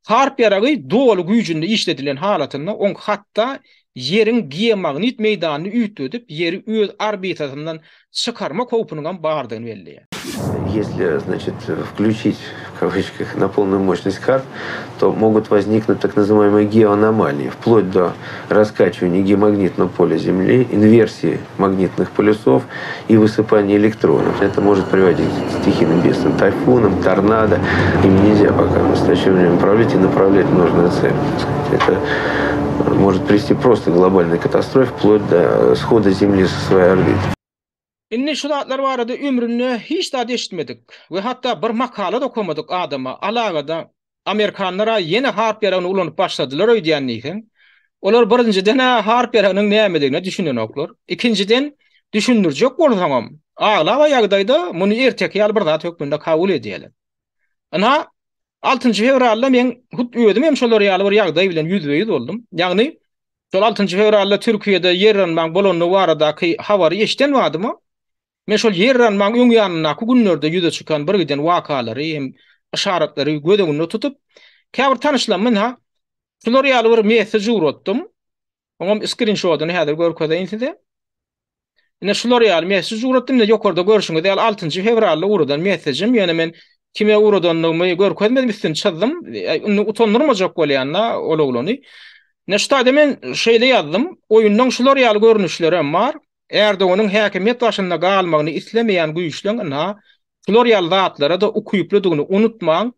Harp ýaragy doly güýjünde işledilen halatynda oň hatda Ýeriň geomagnit meýdanyny üýtgedip, Ýeri öz orbitasyndan çykarmak howpunyňam bardygyny belleýär. Если, значит, включить, в кавычках, на полную мощность карт, то могут возникнуть так называемые геоаномалии, вплоть до раскачивания геомагнитного поля Земли, инверсии магнитных полюсов и высыпания электронов. Это может приводить к стихийным бедствиям, тайфунам, торнадо. Ими нельзя пока в настоящее время управлять и направлять в нужную цель. Это может привести просто к глобальной катастрофе, вплоть до схода Земли со своей орбиты. Indi şu zatlar barada ömründe hiç zat eşitmedik we hatda bir makala-da okamadyk adama alagada amerikanlar-a ýene harp ýaragyny ulanyp başladylar öýdýän diýseň, olar birinjiden-ä harp ýaragynyň nämedigine düşünenoklar, ikinjiden düşündirjek bolsaňam, aglaba ýagdaýda muny erteki ýaly bir zat hökmünde kabul edýärler. Ynha, altynjy fewralda meň hut özüm hem şolar ýaly bir ýagdaý bilen ýüzbe-ýüz boldum. Ýagny, şol altynjy fewralda Türkiýede ýer yranmaň bolandygy baradaky habary eşiden badyma, men şol ýer yranmaň öň ýanyndaky günlerde ýüze çykan birgiden wakalary hem yşaratlary göz öňünde tutup, käbir tanyşlaryma ynha, şular ýaly bir messej ugratdym. Oňam skrinşodyny häzir görkezeýin size. Ine şular ýaly messej ugratdym. Ine ýokarda görşüňiz ýaly altynjy fewralda ugradan messejim. Ýöne men Kime ugradandygymy görkezmedim, üstüni çyzdym. Indi utandyrmajak bolýan-da ol oglany. Ine şu taýda men şeýle ýazdym, Oýunlaň şular ýaly görnüşlerem bar. Erdoganyň häkimiýet başynda galmagyny islemeýän güýçleň ynha, şular ýaly zatlara-da ukyplydygyny unutmaň.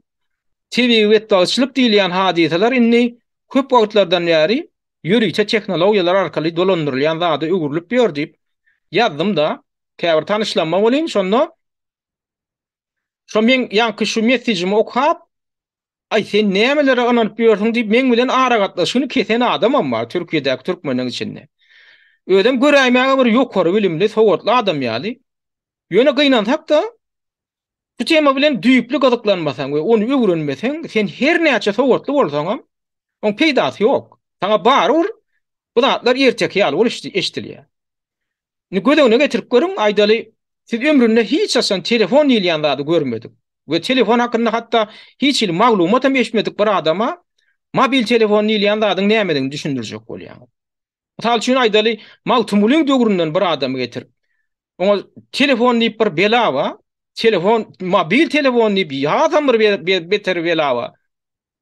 Tebigy betbagtçylyk diýilýän hadysalar indi köp wagtlardan bäri ýörite tehnologiýalar arkaly dolandyrylýan zada öwrülip ýör diýip ýazdym-da, käbir tanyşlamma welin şonda şo meň ýaňky şu messejimi okap, Aý sen nämelere ynanyp ýörsüň diýip meň bilen aragatnaşygyny kesen adamam bar Türkiýedäki türkmenleň içinde. Özem göräýmäge bir ýokary bilimli, sowatly adam ýaly. Ýöne gynansak-da, şu tema bilen düýpli gyzyklanmasaň we ony öwrenmeseň, sen her näçe sowatly bolsaňam, oň peýdasy ýok. Saňa barybir bu zatlar erteki ýaly bolup eşidilýär. Indi göz öňüne getirip görüň, aýdaly, siz ömründe hiç haçan telefon diýilýän zady görmedik we telefon hakynda hatda hiç hili maglumat hem eşitmedik bir adama mobil telefon diýilýän zadyň nämedigini düşündirjek bolýaňyz. Mysal üçin aýdaly, Magtymgulyň döwründen bir adamy getirip, oňa telefon diýip bir bela bar, telefon, mobil telefon diýip hasam bir beter bela bar.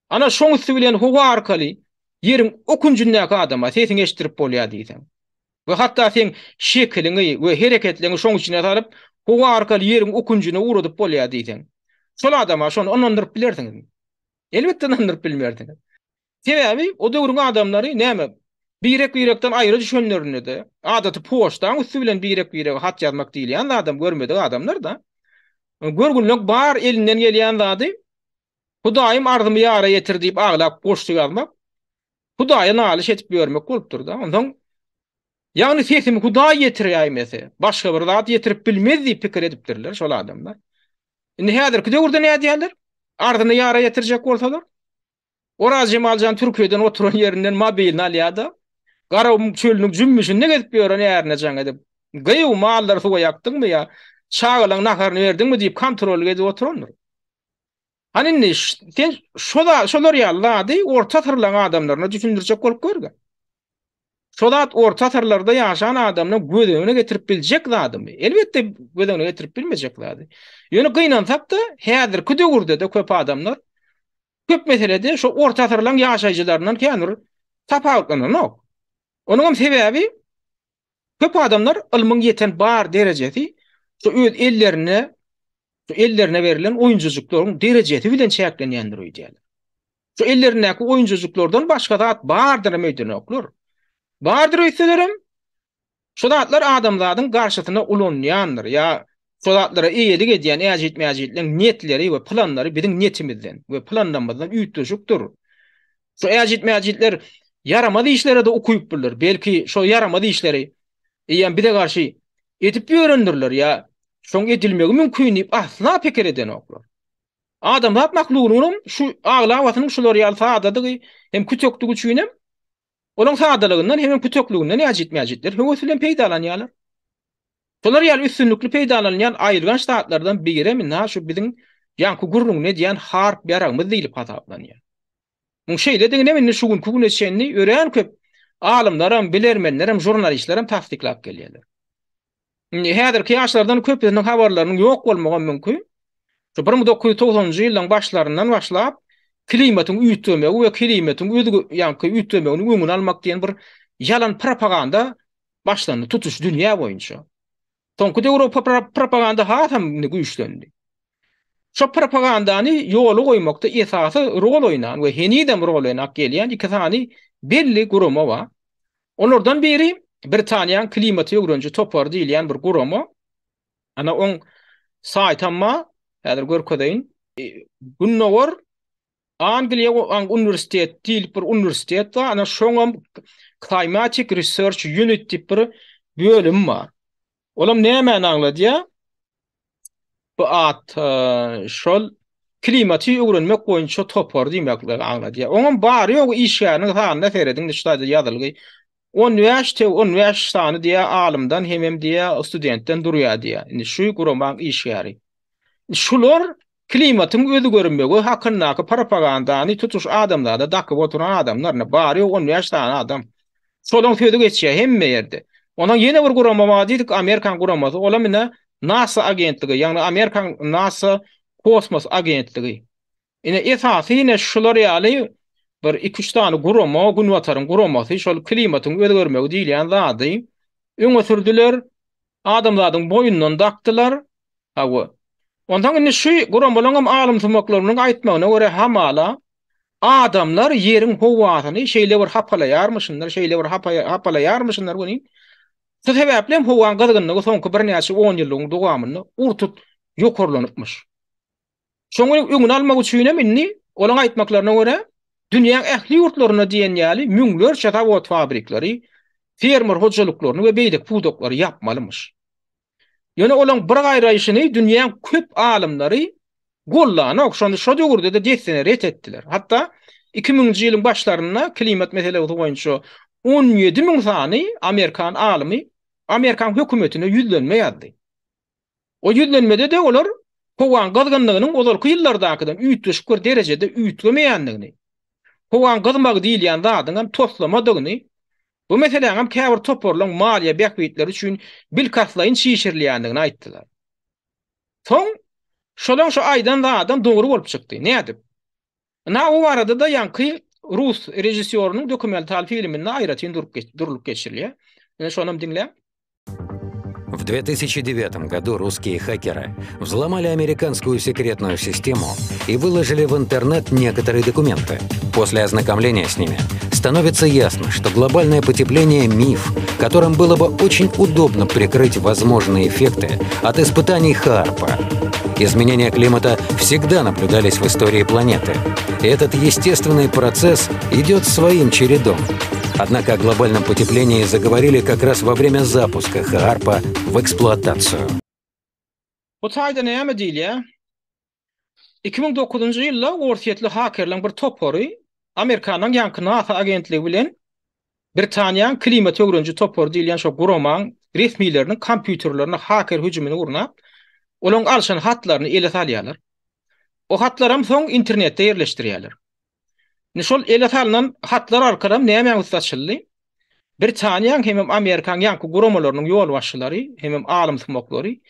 Ana şoň üsti bilen howa arkaly ýeriň o künjündäki adama sesiňi eşitdirip bolýar diýseň. We hatda seň şekiliňi we hereketleriňi şoň içine salyp, howa arkaly ýeriň o künjüne ugradyp bolýar diýseň. Şol adama şony ynandyryp bilersiňizmi? Elbetde ynandyryp bilmersiňiz. Sebäbi o döwrüň adamlary näme, birek-birekden aýra düşenlerinde-de, adaty poçtaň üsti bilen birek-birege hat ýazmak diýilýän zadam görmedik adamlar-da. Görgünlik bar elinden gelýän zady Hudaýym arzymy ýara ýetir diýip aglap goşgy ýazmak, Hudaýa nalyş edip ýörmek bolupdyr-da. Onsoň, ýagny sesimi Hudaý ýetiräýmese, başga bir zat ýetirip bilmez diýip pikir edipdirler şol adamlar. Indi häzirki döwürde nädýärler? Arzyny ýara ýetirjek bolsalar? Oraz Jemaljan Türkiýeden oturan ýerinden mobilini alýar-da, Garagum çölüniň jümmüşinde gezip ýören ärine jaň edip, Gyýw, mallary suwa ýakdyňmy ýa çagalaň naharyny berdiňmi diýip kontrollyk edip oturandyr. Hany indi sen şo şolar ýaly zady orta asyrlaryň adamlaryna düşündirjek bolup gör-de. Şo zat orta asyrlarda ýaşan adamlaryň göz öňüne getirip biljek zadymy? Elbetde göz öňüne getirip bilmejek zady. Ýöne gynansak-da, häzirki döwürde-de köp adamlar köp meselede şo orta asyrlaryň ýaşaýjylaryndan kän bir tapawutlananok. Onuňam sebäbi Köp adamlar ylmyň ýeten bar derejesi şu öz ellerine şu ellerine berlen oýunjajyklaryň derejesi bilen çäklenýändir öýdýärler. Şu ellerindäki oýunjajyklardan başga zat bardyram öýdenoklar. Bardyr öýtselerem, şu zatlar adamzadyň garşysyna ulanylýandyr ýa şo zatlara eýelik edýän äjit-mäjitleň niýetleri we planlary biziň niýetimizden we planlarymyzdan üýtgeşikdir. Şo äjit-mäjitler ýaramaz işlere-de ukyplydyr. Belki, şo ýaramaz işleri eýýäm bize garşy edip ýörendirler ýa şoň edilmegi mümkin diýip asla pikir edenoklar. Adamzat mahlugynyňam şu aglabasynyň şular ýaly sadadygy hem kütekdigi üçinem olaň sadalygyndan hemem kütekliginden äjit-mäjitler höwes bilen peýdalanýarlar. Şolar ýaly üstünlikli peýdalanylýan aýylganç zatlardan birem ynha şu biziň ýaňky gürrüňini edýän harp ýaragymyz diýlip hasaplanýar. Muň şeýlediginem indi şu günki güne çenli örän köp alymlaram, bilermenlerem, žurnalistlerem tassyklap gelýärler. Indi häzirki ýaşlardan köpüsiniň habarlarynyň ýok bolmagam mümkin. Şu 1990-njy ýyllaryň başlaryndan başlap klimatyň üýtgemegi we klimatyň özge ýaňky üýtgemeginiň öňüni almak diýen bir ýalan propaganda başlandy tutuş dünýä boýunça. Soňky döwür o propaganda hasam indi güýçlendi. Şo propagandany ýola goýmakda esasy rol oýnan we henizem rol oýnap gelýän iki sany belli gurama bar. Olardan biri Britaniýanyň klimaty öwreniji topary diýilýän bir gurama. Ana oň saýtam bar, häzir görkezeýin. Gündogar Angliýa uniwersitet diýlip bir uniwersitet bar. Ana şoňam Climatic Research Unit diýip bir bölüm bar. Olam nämäni aňladýar? Bu at şol klimaty öwrenmek boýunça topar diýmekligi aňladýar. Oňam bary-ýogy işgäriniň sanyna serediň, şu taýda ýazylgy. 15 te 15 sany diýýär alymdan hemem diýýär studentden durýar diýýär. Indi şu guramaň işgäri. Şular klimatyň özgermegi hakyndaky propagandany tutuş adamzada dakyp oturan adamlar, ine, bary-ýogy 15 sany adam. Şolaň sözi geçýär hemme ýerde. Ondan ýene bir gurama bar diýdik, Amerikan guramasy, olam ine NASA agentligi, ýagny Amerikan NASA. Kosmos agentligi. Ine esasy ine şular ýaly bir iki-üç sany gurama, Günbataryň guramasy şol klimatyň özgermegi diýilýän zady öňe sürdüler, adamzadyň boýundan dakdylar. Hawa. Onsoň indi şu guramalaryň hem alymsumaklarynyň aýtmagyna görä hamala adamlar ýeriň howasyny şeýle bir hapalaýarmyşynlar, şeýle bir hapalaýarmyşynlar welin, şu sebäpli hem howaň gyzgynlygy soňky birnäçe onýyllygyň dowamynda ur-tut ýokarlanypmyş. Şonuň öňüni almak üçin hem indi, olaryň aýtmaklaryna görä, dünýäň ähli ýurtlarynda diýen ýaly müňlerçe zawod-fabrikleri, fermer hojalyklaryny we beýleki pudaklary ýapmalymyş. Ýöne olaryň bir gaýraýşyny dünýäň köp alymlary gollanok, şony şo döwürde-de dessine ret etdiler. Hatda iki müňünji ýylyň başlarynda klimat meselesi boýunça 17 müň sany amerikan alymy Amerikan hökümetine ýüzlenme ýazdy. O ýüzlenmede-de olar howaň gyzgynlygynyň ozalky ýyllardakydan üýtgeşik bir derejede üýtgemeýändigini, howaň gyzmagy diýilýän zadyň hem toslamadygyny, bu meseläň hem käbir toparlaryň maliýe bähbitleri üçin bilkastlaýyn çişirilýändigini aýtdylar. Soň şolaň şu aýdan zadam dogry bolup çykdy. Nädip? Ynha bu barada-da ýaňky rus režissýorynyň dokumental filminde aýratyn durulyp geçirilýär. Ine şonam diňläň. В 2009 году русские хакеры взломали американскую секретную систему и выложили в интернет некоторые документы. После ознакомления с ними становится ясно, что глобальное потепление – миф, которым было бы очень удобно прикрыть возможные эффекты от испытаний Харпа. Изменения климата всегда наблюдались в истории планеты. Этот естественный процесс идет своим чередом. Однако о глобальном потеплении заговорили как раз во время запуска Хаарпа в эксплуатацию. Bu taýda näme diýilýär? 2009-njy ýylda orsýetli hakerleriň bir topary Amerikanyň ýaňky NASA agentligi bilen Britaniýanyň klimat öwreniji topary diýilýän şo guramaň resmileriniň kompýuterlerine haker hüjümini gurnap, olaryň alşan hatlaryny ele salýarlar. O hatlaram soň internetde ýerleşdirýärler. Indi şol ele salnan hatlar arkalam nämäň üsti açyldy? Britaniýaň hemem Amerikaň ýaňky guramalarynyň ýolbaşçylary hemem alymsumaklary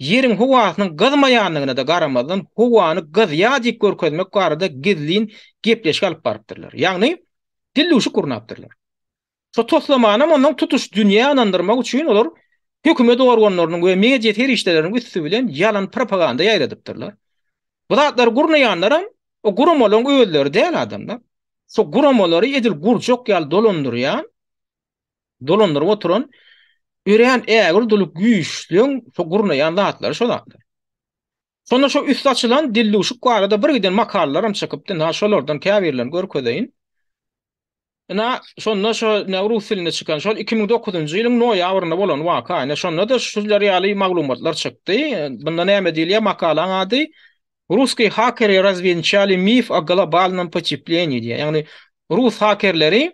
Ýeriň howasynyň gyzmaýandygyna-da garamazdan howany gyzýar diýip görkezmek barada gizlin gepleşik alyp barypdyrlar. Ýagny dildüwşük gurnapdyrlar. Şo toslamanam ondan tutuş dünýä ynandyrmak üçin olar hökümet organlarynyň we media serişdeleriniň üsti bilen ýalan propaganda ýaýradypdyrlar. Bu zatlary gurnaýanlaram o guramalaryň özleri däl adamlar. Şo guramalary edil gurjak ýaly dolandyrýan, dolandyryp oturan örän ägirt uly güýçleň şo gurnaýan zatlary şo zatlar. Şonda şo üsti açylan dildüwşük barada birgiden makalalaram çykypdy. Ynha şolardan käbirlerini görkezeýin. Ynha, şonda şo ine rus dilinde çykan şol 2009-njy ýylyň noýabrynda bolan waka. Ine şonda-da şular ýaly maglumatlar çykdy. Bunda näme diýilýär? Makalaň ady Russkiý hakery razwençali mif o globalnom poteplenii diýýär. Ýagny rus hakerleri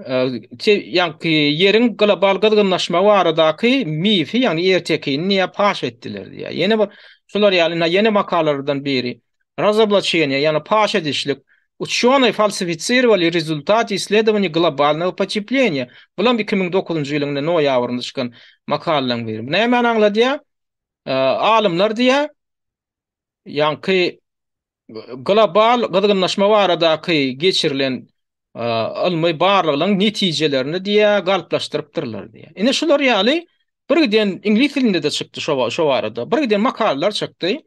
ýaňky ýeriň global gyzgynlaşmagy baradaky mifi, ýagny ertekini diýýär, paş etdiler diýýär. Ýene bir şular ýaly ine ýene makalalardan biri. Razoblaçeniýe, ýagny paş edişlik, Uçýonoý falsifisirowali rezultaty issledowaniý globalnogo potepleniýa. Bulam 2009-njy ýylyň ine noýabrynda çykan makalalaryň biri. Bu nämäni aňladýar? Alymlar diýýär, ýaňky global gyzgynlaşma baradaky geçirilen ylmy barlaglaryň netijelerini diýýär, galplaşdyrypdyrlar diýýär. Ine şular ýaly birgiden iňlis dilinde-de çykdy şo barada. Birgiden makalalar çykdy.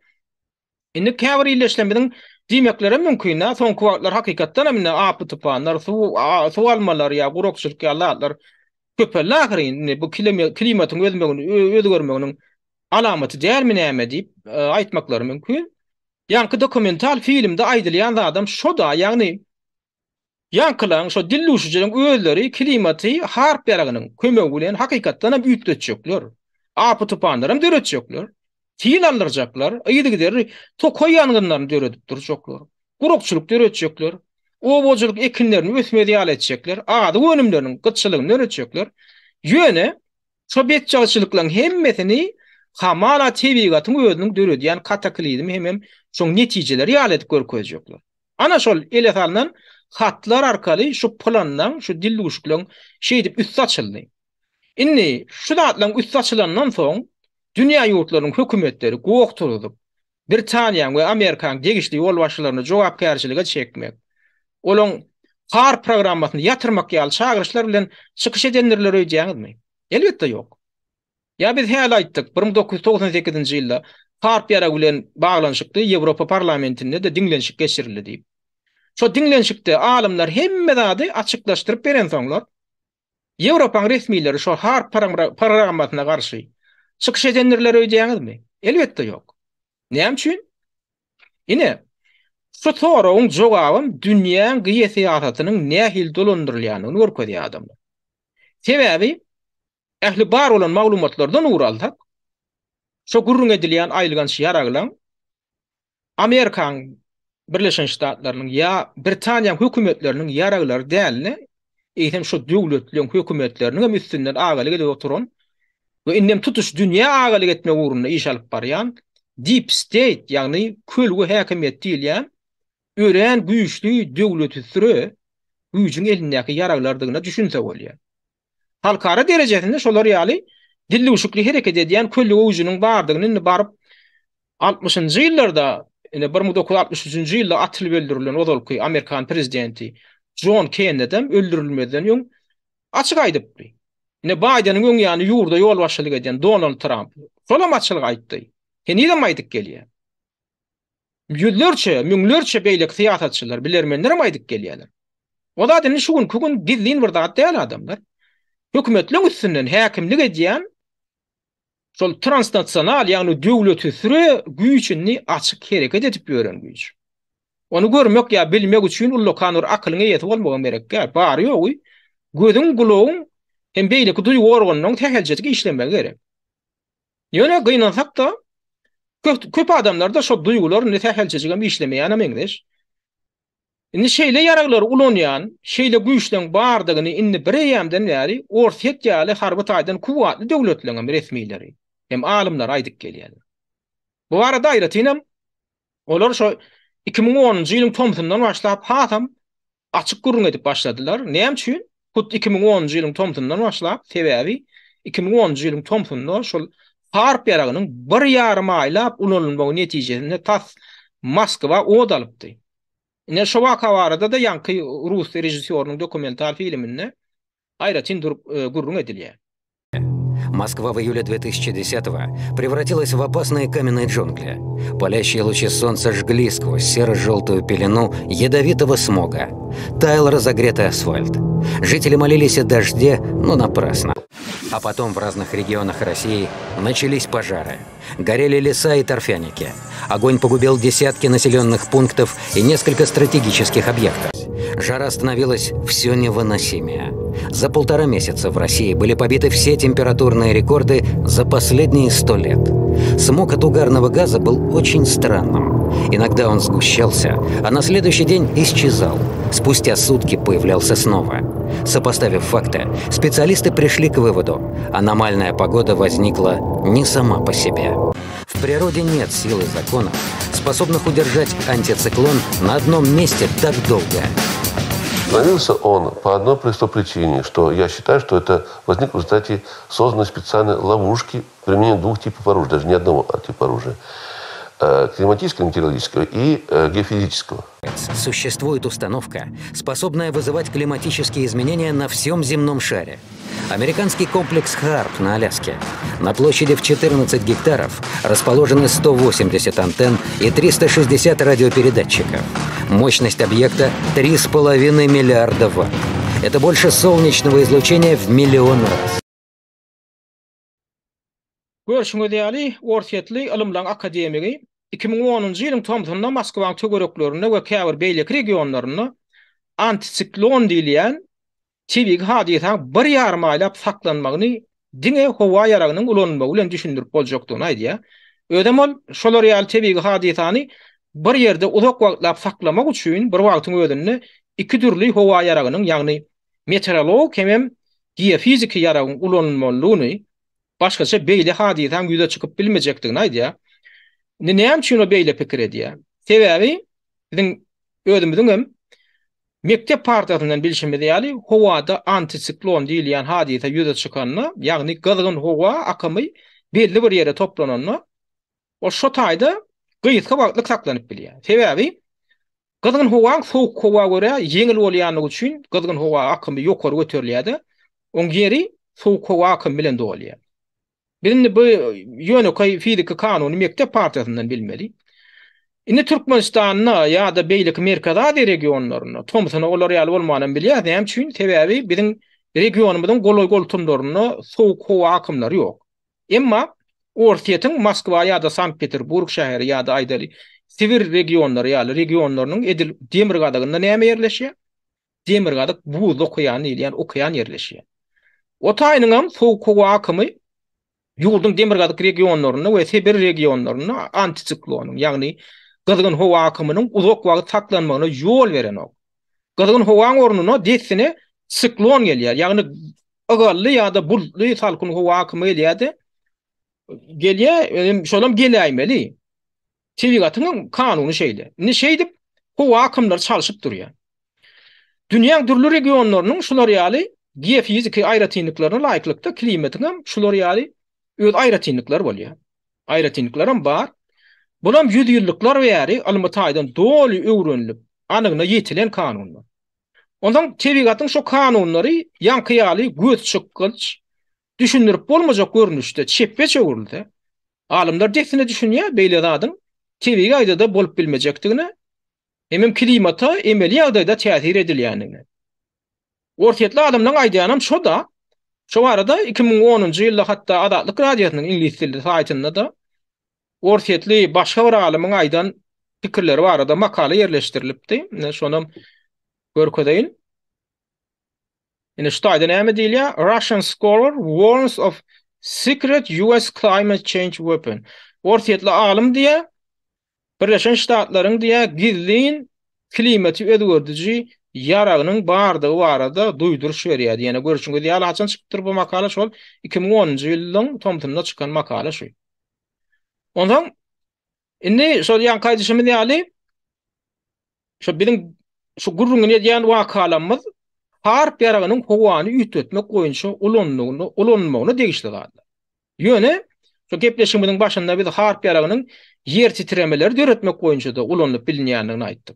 Indi käbir ildeşlerimiziň diýmeklerem mümkin-dä, soňky wagtlar hakykatdan hem indi apy-tupanlar, suw suw almalar ýa gurakçylyk ýaly zatlar köpeldi ahyryn. Indi bu klimatyň özmegini özgermeginiň alamaty dälmi näme diýip aýtmaklary mümkin. Ýaňky dokumental filmde aýdylýan zadam şo-da, ýagny Ýaňkylaryň, şo dildüwşüjileriň özleri klimaty harp ýaragynyň kömegi bilen hakykatdan hem üýtgetjekler. Apy-tupanlaram döretjekler. Sil aldyrjaklar, yzygiderli tokaý ýangynlaryny döredip durjaklar. Gurakçylyk döretjekler. Obahojalyk ekinlerini ösmez ýaly etjekler. Azyk önümleriniň gytçylygyny döretjekler. Ýöne, şo betbagtçylyklaryň hemmesini hamala tebigatyň özüniň döredýän kataklizmi hemem şoň netijeleri ýaly edip görkezjekler. Ana şol ele salnan hatlar arkaly şu pylanlaň, şu dildüwşükleň şeýdip üsti açyldy. Indi şu zatlaň üsti açylandan soň dünýä ýurtlarynyň hökümetleri goh turzup, Britaniýanyň we Amerikanyň degişli ýolbaşçylaryny jogapkärçilige çekmek, olaň HAARP programmasyny ýatyrmak ýaly çagyryşlar bilen çykyş edendirler öýdýäňizmi? Elbetde ýok. Ýa biz häli aýtdyk, 1998-nji ýylda HAARP ýaragy bilen baglanyşykly Ýewropa Parlamentinde-de diňlenişik geçirildi diýip. Şo diňlenişikde alymlar hemme zady açyklaşdyryp berensoňlar, Ýewropaň resmileri şo HAARP programmasyna garşy çykyş edendirler öýdýäňizmi? Elbetde ýok. Näme üçin? Ine, şu soragyň jogabam dünýäň geosyýasatynyň nähili dolandyrylýandygyny görkezýär adamlar. Sebäbi ähli bar bolan maglumatlardan ugur alsak, şo gürrüň edilýän aýylganç ýaraglaň Amerikaň Birleşen Ştatlarynyň ýa Britaniýaň hökümetleriniň ýaraglary däl-de, eýsem şo döwletleň hökümetleriniň hem üstünden agalyk edip oturan we indem tutuş dünýä agalyk etmek ugrunda iş alyp barýan deep state, ýagny kölge häkimiýet diýilýän örän güýçli döwletüstre güýjüň elindäki ýaraglardygyna düşünse bolýar. Halkara derejesinde şolar ýaly dildüwşükli hereket edýän kölge güýjüniň bardygyny indi baryp altmyşynjy ýyllarda, ine 1963-nji ýylda atylyp öldürilen ozalky amerikan prezidenti Jon Kennedem öldürilmezden öň açyk aýdypdy. Ine Baýdeniň öň ýany ýurda ýolbaşçylyk edýän Donald Tramp şolam açylyk aýtdy. Henizem aýdyp gelýär. Ýüzlerçe, müňlerçe beýleki syýasatçylar, bilermenlerem aýdyp gelýärler. O zat indi şu günki gün gizlin bir zat däl adamlar. Hökümetleň üstünden häkimlik edýän şol transnasional, ýagny döwletüsre güýç indi açyk hereket edip ýören güýç. Ony görmek ýa bilmek üçin ullakan bir akylyň eýesi bolmagam gerek däl. Bary-ýogy gözüň, gulagyň hem beýleki duýgy organlaryň sähelçejik işlemegi gerek. Ýöne gynansak-da, köp adamlarda şo duýgular indi sähelçejigem işlemeýäne meňzeş. Indi şeýle ýaraglary ulanýan, şeýle güýçleň bardygyny indi bireýýämden bäri Orsýet ýaly harby taýdan kuwwatly döwletleňem resmileri hem alymlary aýdyp gelýärler. Bu barada aýratynam olar şo 2010-njy ýylyň tomsundan başlap hasam açyk gürrüň edip başladylar. Näme üçin? Hut 2010-njy ýylyň tomsundan başlap, sebäbi 2010-njy ýylyň tomsunda şol HAARP ýaragynyň bir ýarym aýlap ulanylmagy netijesinde tas Moskwa ot alypdy. Ine, şo waka barada-da ýaňky rus režissýorynyň dokumental filminde aýratyn durup gürrüň edilýär. Москва в июле 2010-го превратилась в опасные каменные джунгли. Палящие лучи солнца жгли сквозь серо-желтую пелену ядовитого смога. Таял разогретый асфальт. Жители молились о дожде, но напрасно. А потом в разных регионах России начались пожары. Горели леса и торфяники. Огонь погубил десятки населенных пунктов и несколько стратегических объектов. Жара становилась все невыносимее. За полтора месяца в России были побиты все температурные рекорды за последние сто лет. Смог от угарного газа был очень странным. Иногда он сгущался, а на следующий день исчезал. Спустя сутки появлялся снова. Сопоставив факты, специалисты пришли к выводу – аномальная погода возникла не сама по себе. В природе нет силы законов, способных удержать антициклон на одном месте так долго. Остановился он по одной простой причине, что я считаю, что это возникло в результате созданной специальной ловушки применения двух типов оружия, даже не одного типа оружия э, климатического, метеорологического и э, геофизического. Существует установка, способная вызывать климатические изменения на всем земном шаре. Американский комплекс «Харп» на Аляске. На площади в 14 гектаров расположены 180 антенн и 360 радиопередатчиков. Мощность объекта 3,5 миллиарда ватт. Это больше солнечного излучения в миллион раз. Görşüňiz ýaly, orsýetli ylymlaryň akademigi 2010-njy ýylyň tomsunda Moskwaň töwereklerinde we käbir beýleki regionlarynda antisiklon diýilýän tebigy hadysaň bir ýarym aýlap saklanmagyny diňe howa ýaragynyň ulanylmagy bilen düşündirip boljakdygyny aýdýar. Özem ol şolar ýaly tebigy hadysany bir ýerde uzak wagtlap saklamak üçin bir wagtyň özünde iki dürli howa ýaragynyň, ýagny meteorologik hemem geofiziki ýaragyň ulanylmalydygyny, başgaça beýle hadysaň ýüze çykyp bilmejekdigini aýdýar. Indi näme üçin ol beýle pikir edýär? Sebäbi biziň özümiziň hem mekdep partasyndan bilşimiz ýaly, howada antisiklon diýilýän hadysa ýüze çykanda, ýagny gyzgyn howa akymy belli bir ýere toplananda, Ol şo taýda Gysga wagtlyk saklanyp bilýär. Sebäbi gyzgyn howaň sowuk howa görä ýeňil bolýanlygy üçin gyzgyn howa akymy ýokary göterilýär-de, oň ýeri sowuk howa akymy bilen dolýar. Biz indi bu ýönekeý fiziki kanuny mekdep partasyndan bilmeli. Indi Türkmenistanda ýa-da beýleki Merkezi Aziýa regionlarynda tomsuna olar ýaly bolmanam bilýär. Näme üçin? Sebäbi biziň regionymyzyň golaý-goltumlarynda sowuk howa akymlary ýok. Emma Orsýetiň Moskwa ýa-da Sankt-Peterburg şäheri ýa-da aýdaly Sibir regionlary ýaly regionlarynyň edil demirgazygynda näme ýerleşýär? Demirgazyk Buzly okean diýilýän okean ýerleşýär. O taýynyňam sowuk howa akymy ýurduň demirgazyk regionlarynda we Sibir regionlarynda antisiklonyň, ýagny gyzgyn howa akymynyň uzak wagt saklanmagyna ýol berenok. Gyzgyn howaň ornuna dessine siklon gelýär, ýagny ygally ýa-da bulutly salkyn howa akymy gelýär-de, gelýär, şolam geläýmeli. Tebigatyň kanuny şeýle. Indi şeýdip howa akymlary çalşyp durýar. Dünýäň dürli regionlarynyň şular ýaly geofiziki aýratynlyklaryna laýyklykda klimatyň hem şular ýaly öz aýratynlyklary bolýar. Aýratynlyklaram bar. Bulam ýüzýyllyklar bäri ylmy taýdan doly öwrenilip, anygyna ýetilen kanunlar. Onsoň tebigatyň şo kanunlary ýaňky ýaly göz çykgynç, düşündirip bolmajak görnüşde çepbe çöwrülse, Alymlar dessine düşünýär beýle zadyň tebigy ýagdaýda bolup bilmejekdigine hemem klimata emeli ýagdaýda täsir edilýändigine. Orsýetli alymlaryň aýdýanam şo-da. Şo barada 2010-njy ýylda hatda Azatlyk Radiosynyň iňlis dilli saýtynda-da orsýetli başga bir alymyň aýdan pikirleri barada makala ýerleşdirilipdi. Ine şonam görkezeýin. Ine şu taýda näme diýilýär? Russian scholar warns of secret US climate change weapon. Orsýetli alym diýýär, Birleşen Ştatlaryň diýýär, gizlin klimaty özgerdiji ýaragynyň bardygy barada duýduryş berýär diýene görşüňiz ýaly haçan çykypdyr bu makala şol 2010-njy ýylyň tomsunda çykan makala şu. Onsoň indi şol ýaňky aýdyşymyz ýaly Şu biziň şu gürrüňini edýän wakalarymyz harp ýaragynyň howany üýtgetmek boýunça ulanylmagyna, ulanylmagyna degişli zatlar. Ýöne şu gepleşigimiziň başynda biz harp ýaragynyň ýer titremeleri döretmek boýunça-da ulanylyp bilinýändigini aýtdyk.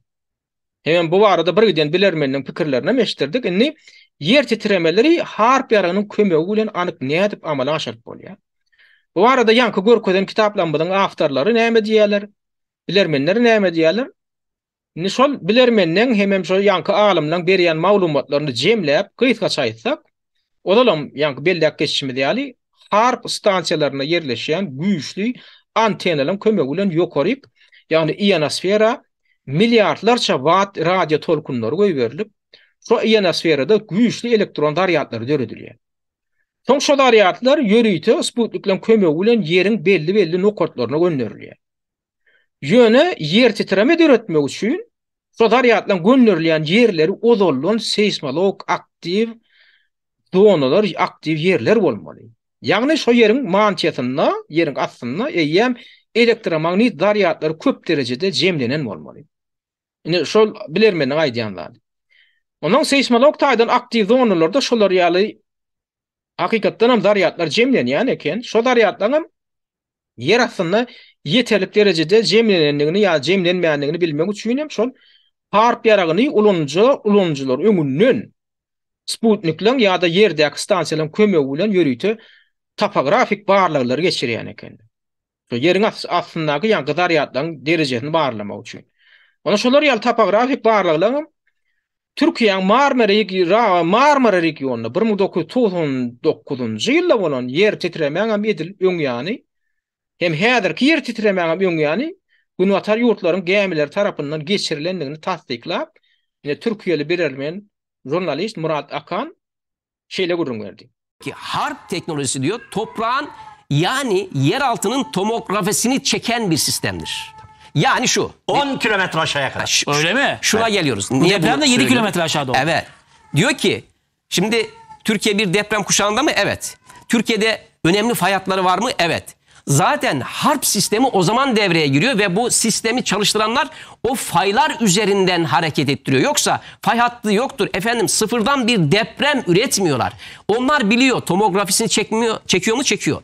Hemem bu barada birgiden bilermeniniň pikirlerini hem eşitdirdik. Indi ýer titremeleri harp ýaragynyň kömegi bilen anyk nädip amala aşyryp bolýar? Bu barada ýaňky görkezen kitaplarymyzyň awtorlary näme diýýärler? Bilermenler näme diýýärler? Indi şol bilermenleň hemem şol ýaňky alymlaň berýän maglumatlaryny jemläp, gysgaça aýtsak, ozalam ýaňky belläp geçişimiz ýaly, harp stansiýalarynda ýerleşýän güýçli antennalaryň kömegi bilen ýokaryk, ýagny ionosfera milliardlarça watt radio tolkunlary goýberilip, şo ionosferada güýçli elektron zarýadlary döredilýär. Soň şo zarýadlar ýörite sputnikleriň kömegi bilen Ýeriň belli-belli nokatlaryna gönderilýär. Ýöne ýer titreme döretmek üçin şo zarýadlaryň gönderilýän ýerleri ozaldan seýsmologik aktiw zonalar, aktiw ýerler bolmaly. Ýagny şo ýeriň mantiýasynda, ýeriň astynda eýýäm elektromagnit zarýadlary köp derejede jemlenen bolmaly. Ine şol bilermeniň aýdýan zady. Onsoň seýsmologik taýdan aktiw zonalarda şolar ýaly hakykatdan hem zarýadlar jemlenýän eken. Şo zarýadlaryň hem ýer astynda ýeterlik derejede jemlenendigini ýa jemlenmändigini bilmek üçin hem şol harp ýaragyny ulanyjy ulanyjylar öňünden sputnikleň ýa-da ýerdäki stansiýalaryň kömegi bilen ýörite topografik barlaglary geçirýän ekenler. Şo ýeriň astyndaky ýaňky zarýadlaryň derejesini barlamak üçin. Onda şolar ýaly topografik barlaglaryň Türkiýäň Marmara Marmara regionynda 1999-njy ýylda bolan ýer titremäňem edil öň ýany hem häzirki ýer titremäňem öň ýany Günbatar ýurtlaryň gämileri tarapyndan geçirilendigini tassyklap, ine türkiýeli bilermen žurnalist Murat Akan şeýle gürrüň berdi. Ki harp teknolojisi diyor toprağın yani yer altının tomografisini çeken bir sistemdir. Yani şu. 10 kilometre aşağıya kadar. Şu, Öyle mi? Şuna geliyoruz. Bu deprem de bunu 7 söylüyorum? kilometre aşağıda oldu. Evet. Diyor ki şimdi Türkiye bir deprem kuşağında mı? Evet. Türkiye'de önemli fay hatları var mı? Evet. Zaten harp sistemi o zaman devreye giriyor ve bu sistemi çalıştıranlar o faylar üzerinden hareket ettiriyor. Yoksa fay hattı yoktur. Efendim sıfırdan bir deprem üretmiyorlar. Onlar biliyor tomografisini çekmiyor, çekiyor mu? Çekiyor.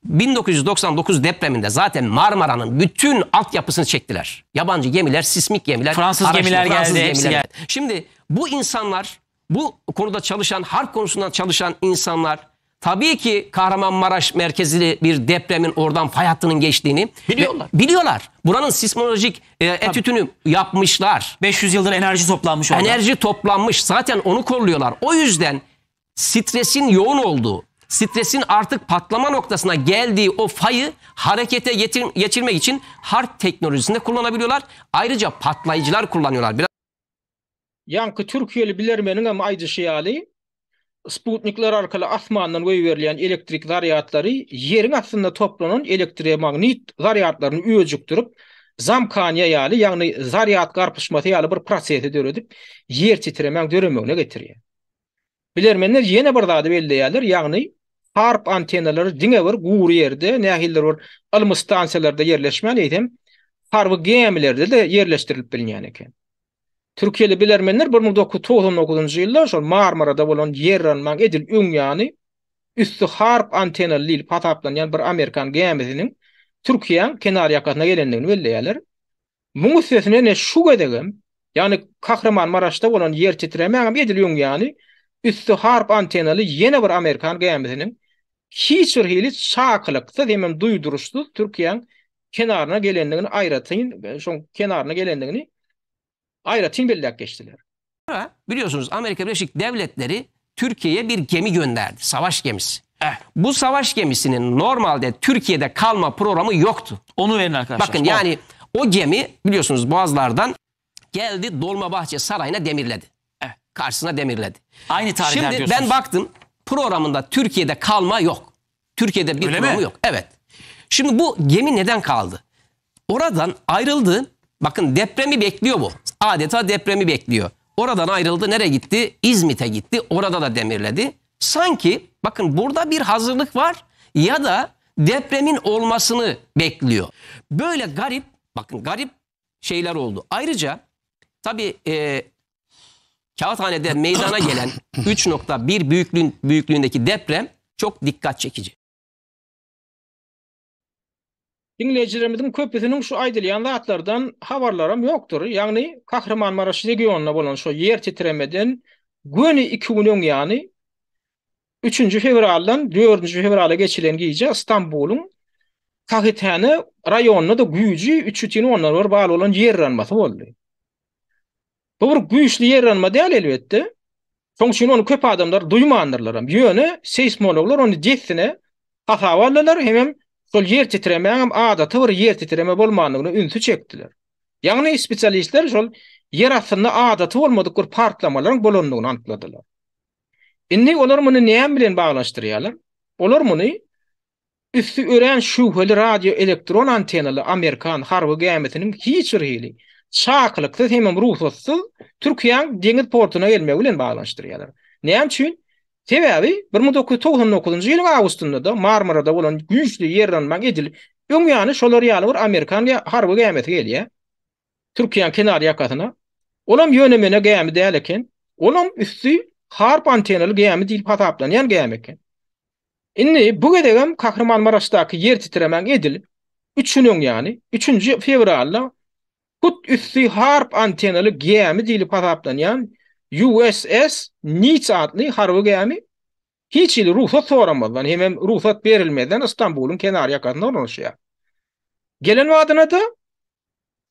1999 depreminde zaten Marmara'nın bütün altyapısını çektiler. Yabancı gemiler, sismik gemiler, Fransız araştırma, gemiler Fransız geldi, hepsi gemiler. geldi. Şimdi bu insanlar, bu konuda çalışan, harp konusundan çalışan insanlar tabii ki Kahramanmaraş merkezli bir depremin oradan fay hattının geçtiğini Biliyorlar. Ve biliyorlar. Buranın sismolojik e, etütünü yapmışlar. 500 yıldır enerji toplanmış orada. Enerji toplanmış. Zaten onu kolluyorlar. O yüzden stresin yoğun olduğu, stresin artık patlama noktasına geldiği o fayı harekete getir, geçirmek için harp teknolojisinde kullanabiliyorlar. Ayrıca patlayıcılar kullanıyorlar. Biraz Ýaňky türkiýeli bilermeniň hem aýdyşy ýaly, sputnikler arkaly asmandan goýberilýän elektrik zarýadlary ýeriň astynda toplanan elektromagnit zarýadlaryny öjükdirip, zamkaniýa ýaly, ýagny zarýad garpyşmasy ýaly bir prosesi döredip, ýer titremäň döremegine getirýär. Bilermenler ýene bir zady belleýärler, ýagny harp antennalary diňe bir gury ýerde, nähilidir bir ylmy stansiýalarda ýerleşmän, eýsem harby gämilerde-de ýerleşdirilip bilinýän eken. Türkiýeli bilermenler 1999-njy ýylda şol Marmarada bolan ýer yranmaň edil öň ýany üsti harp antennaly diýlip hasaplanýan bir amerikan gämisiniň Türkiýäň kenarýakasyna gelendigini belleýärler. Muň üstesine ine şu gezegem, ýagny Kahramanmaraşda bolan ýer titremäňem edil öň ýany üsti harp antennaly ýene bir amerikan gämisiniň hiç bir hili çakylyksyz hemem duýduryşsyz Türkiýäň kenaryna gelendigini aýratyn şoň kenaryna gelendigini aýratyn belläp geçdiler. Biliyorsunuz Amerika Birleşik Devletleri Türkiye'ye bir gemi gönderdi. Savaş gemisi. Bu savaş gemisinin normalde Türkiye'de kalma programı yoktu. Onu verin arkadaşlar. Bakın yani o gemi biliyorsunuz Boğazlardan geldi Dolmabahçe Sarayı'na demirledi. Evet. Karşısına demirledi. Aynı tarihler Şimdi diyorsunuz. ben baktım programında Türkiye'de kalma yok. Türkiye'de bir Öyle programı mi? yok. Evet. Şimdi bu gemi neden kaldı? Oradan ayrıldı. Bakın depremi bekliyor bu. Adeta depremi bekliyor. Oradan ayrıldı. Nereye gitti? İzmit'e gitti. Orada da demirledi. Sanki bakın burada bir hazırlık var ya da depremin olmasını bekliyor. Böyle garip bakın garip şeyler oldu. Ayrıca tabii e, Kağıthane'de meydana gelen 3.1 büyüklüğün, büyüklüğündeki deprem çok dikkat çekici. Diňleýjilerimiziň köpüsiniň şu aýdylýan zatlardan habarlaram ýokdur. Ýagny Kahramanmaraş regionynda bolan şo ýer titremeden göni 2 gün öň ýany 3-nji fewraldan 4-nji fewrala geçilen gije Stambulyň Kahithane raýonynda-da güýji 3,1 bal bolan ýer yranmasy boldy. Bu bir güýçli ýer yranma däl elbetde. Şoň üçin ony köp adamlar duýmandyrlaram. Ýöne seýsmologlar ony dessine hasaba aldylar hemem şol ýer titremäňem adaty bir ýer titreme bolmandygyna ünsi çekdiler. Ýagny spesialistler şol ýer astynda adaty bolmadyk bir partlamalaryň bolandygyny anykladylar. Indi olar muny näme bilen baglanyşdyrýarlar? Olar muny Üsti örän şübheli radioelektron antennaly amerikan harby gämisiniň hiç bir hili çakylyksyz hemem rugsatsyz Türkiýäň deňiz portuna gelmegi bilen baglanyşdyrýarlar. Näme üçin? Sebäbi 1999-njy ýylyň awgustynda-da Marmarada bolan güýçli ýerlenmäň edil öň ýany şolar ýaly bir amerikan harby gämisi gelýär Türkiýäň kenar ýakasyna. Olam ýöne-möne gämi däl eken. Olam üsti harp antennaly gämi diýlip hasaplanýan gämi eken. Indi bu gezegem Kahramanmaraşdaky ýer titremäň edil üç gün öň ýany, üçünji fewralda hut üsti harp antennaly gämi diýlip hasaplanýan USS Nitz atly harby gämi hiç hili rugsat soramazdan hemem rugsat berilmezden Stambulyň kenarýakasynda ornaşýar. Gelen badyna-da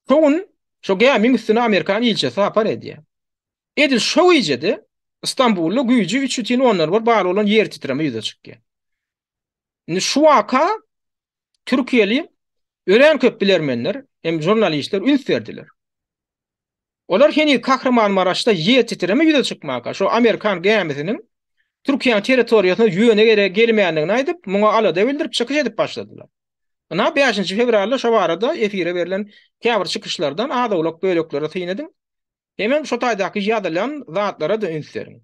şo gün şo gämiň üstüne amerikan ilçisi sapar edýär. Edil şo gije-de Stambulda güýji üç bütin ondan bir bal bolan ýer titreme ýüze çykýar. Indi şu waka türkiýeli örän köp bilermenler hem žurnalistler üns berdiler. Olar heniz Kahramanmaraşda ýer titreme ýüze çykmaka, şo amerikan gämisiniň Türkiýäniň territoriýasyna ýöne ýere gelmändigini aýdyp, muňa alada bildirip çykyş edip başladylar. Ynha, bäşinji fewralda şo barada efire berlen käbir çykyşlardan az-owlak böleklere syn ediň. Hemem şo taýdaky ýazylan zatlara-da üns beriň.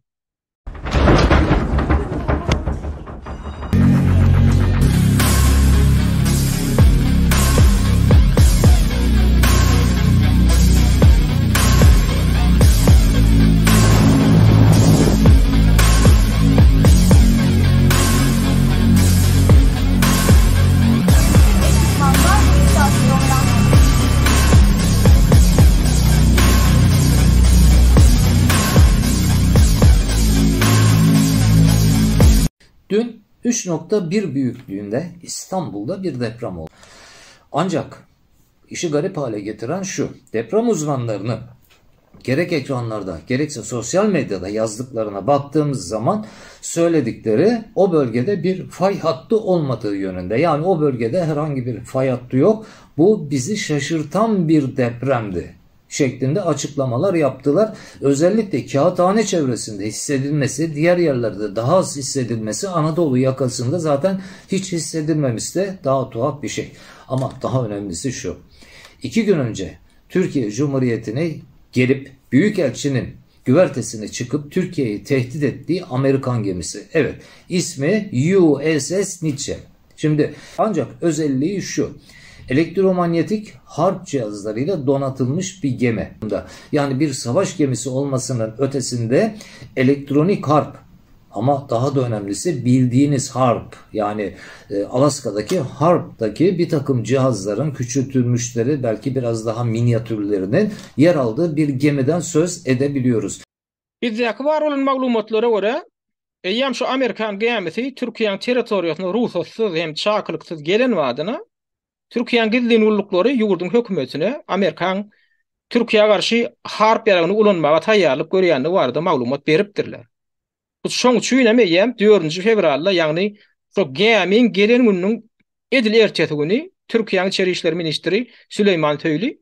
Dün 3.1 büyüklüğünde İstanbul'da bir deprem oldu. Ancak işi garip hale getiren şu. Deprem uzmanlarının gerek ekranlarda gerekse sosyal medyada yazdıklarına baktığımız zaman söyledikleri o bölgede bir fay hattı olmadığı yönünde. Yani o bölgede herhangi bir fay hattı yok. Bu bizi şaşırtan bir depremdi şeklinde açıklamalar yaptılar. Özellikle Kağıthane çevresinde hissedilmesi, diğer yerlerde daha az hissedilmesi Anadolu yakasında zaten hiç hissedilmemişti. Daha tuhaf bir şey. Ama daha önemlisi şu. İki gün önce Türkiye Cumhuriyeti'ne gelip Büyükelçinin güvertesine çıkıp Türkiye'yi tehdit ettiği Amerikan gemisi. Evet ismi USS Nietzsche. Şimdi ancak özelliği şu. Elektromanyetik harp cihazlarıyla donatılmış bir gemi. Yani bir savaş gemisi olmasının ötesinde elektronik harp ama daha da önemlisi bildiğiniz harp yani e, Alaska'daki harptaki bir takım cihazların küçültülmüşleri belki biraz daha minyatürlerinin yer aldığı bir gemiden söz edebiliyoruz. Bizdäki bar bolan maglumatlara görä, eýýäm şu amerikan gämisi Türkiýäniň territoriýasyna rugsatsyz hem çakylyksyz gelen badyna Türkiýäniň gizlin gulluklary ýurduň hökümetine Amerikan Türkiýä garşy harp ýaragyny ulanmaga taýýarlyk görýändigi barada maglumat beripdirler. Hut şoň üçin hem eýýäm dördünji fewralda, ýagny şo gämiň gelen gününiň edil ertesi güni Türkiýäniň içeri işler ministri Süleýman Söýli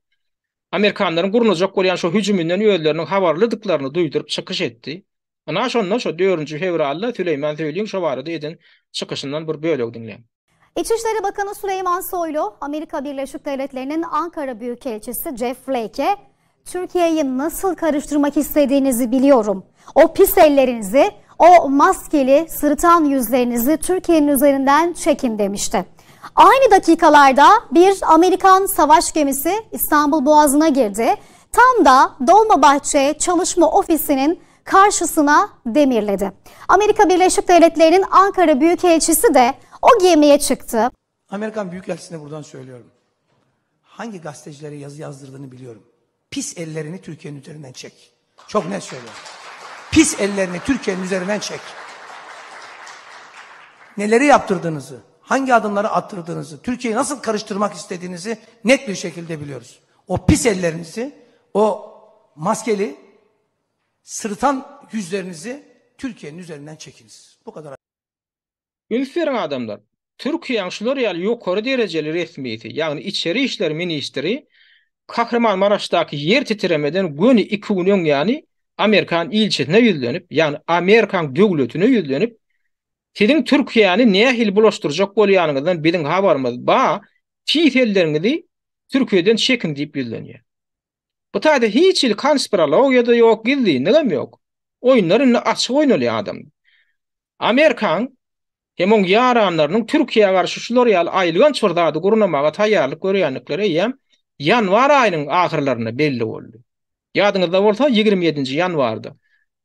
amerikanlaryň gurnajak bolýan şo hüjüminden özleriniň habarlydyklaryny duýduryp çykyş etdi. Ynha şonda şo dördünji fewralda Süleýman Söýliň şo barada eden çykyşyndan bir bölegi diňläň. İçişleri Bakanı Süleyman Soylu, Amerika Birleşik Devletleri'nin Ankara Büyükelçisi Jeff Flake'e Türkiye'yi nasıl karıştırmak istediğinizi biliyorum. O pis ellerinizi, o maskeli sırıtan yüzlerinizi Türkiye'nin üzerinden çekin demişti. Aynı dakikalarda bir Amerikan savaş gemisi İstanbul Boğazı'na girdi. Tam da Dolmabahçe Çalışma Ofisi'nin karşısına demirledi. Amerika Birleşik Devletleri'nin Ankara Büyükelçisi de o gemiye çıktı. Amerikan Büyükelçisi'ne buradan söylüyorum. Hangi gazetecilere yazı yazdırdığını biliyorum. Pis ellerini Türkiye'nin üzerinden çek. Çok net söylüyorum. Pis ellerini Türkiye'nin üzerinden çek. Neleri yaptırdığınızı, hangi adımları attırdığınızı, Türkiye'yi nasıl karıştırmak istediğinizi net bir şekilde biliyoruz. O pis ellerinizi, o maskeli, sırıtan yüzlerinizi Türkiye'nin üzerinden çekiniz. Bu kadar. Üns beriň adamlar! Türkiýäň şular ýaly ýokary derejeli resmisi, ýagny içeri işler ministri Kahramanmaraşdaky ýer titremeden göni iki gün öň ýany amerikan ilçisine ýüzlenip, ýagny Amerikan döwletine ýüzlenip, Siziň Türkiýäni nähili bulaşdyrjak bolýanyňyzdan biziň habarymyz ba, pis elleriňizi Türkiýeden çekiň diýip ýüzlenýär. Bu taýda hiç hili konspirologiýa-da ýok, gizlinligem ýok. Oýunlar indi açyk oýnalýar adam. Amerikaň hem oň ýaranlarynyň Türkiýä garşy şular ýaly aýylganç bir zady gurnamaga taýýarlyk görýändikleri eýýäm ýanwar aýynyň ahyrlarynda belli boldy. Ýadyňyzda bolsa, 27-nji ýanwarda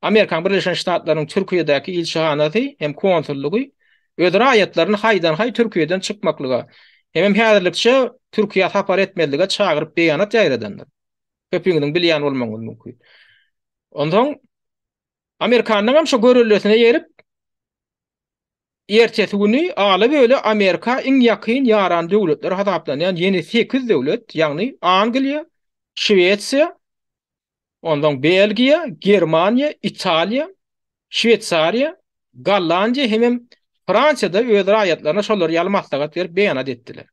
Amerikanyň Birleşen Ştatlarynyň Türkiýedäki ilçihanasy hem konsullygy öz raýatlaryny haýdan-haý Türkiýeden çykmaklyga hemem häzirlikçe Türkiýä sapar etmezlige çagyryp beýanat ýaýradandyr. Köpüňiziň bilýän bolmagyňyz mümkin. Onsoň Amerikanyňam şo görellesine eýerip, ertesi güni ala-böle Amerika iň ýakyn ýaran döwletler hasaplanýan ýene sekiz döwlet, ýagny Angliýa, Şwesiýa, Onsoň Belgiýa, Germaniýa, Italiýa, Şweýsariýa, Gollandiýa hemem Fransiýa-da öz raýatlaryna şolar ýaly maslahat berip beýanat etdiler.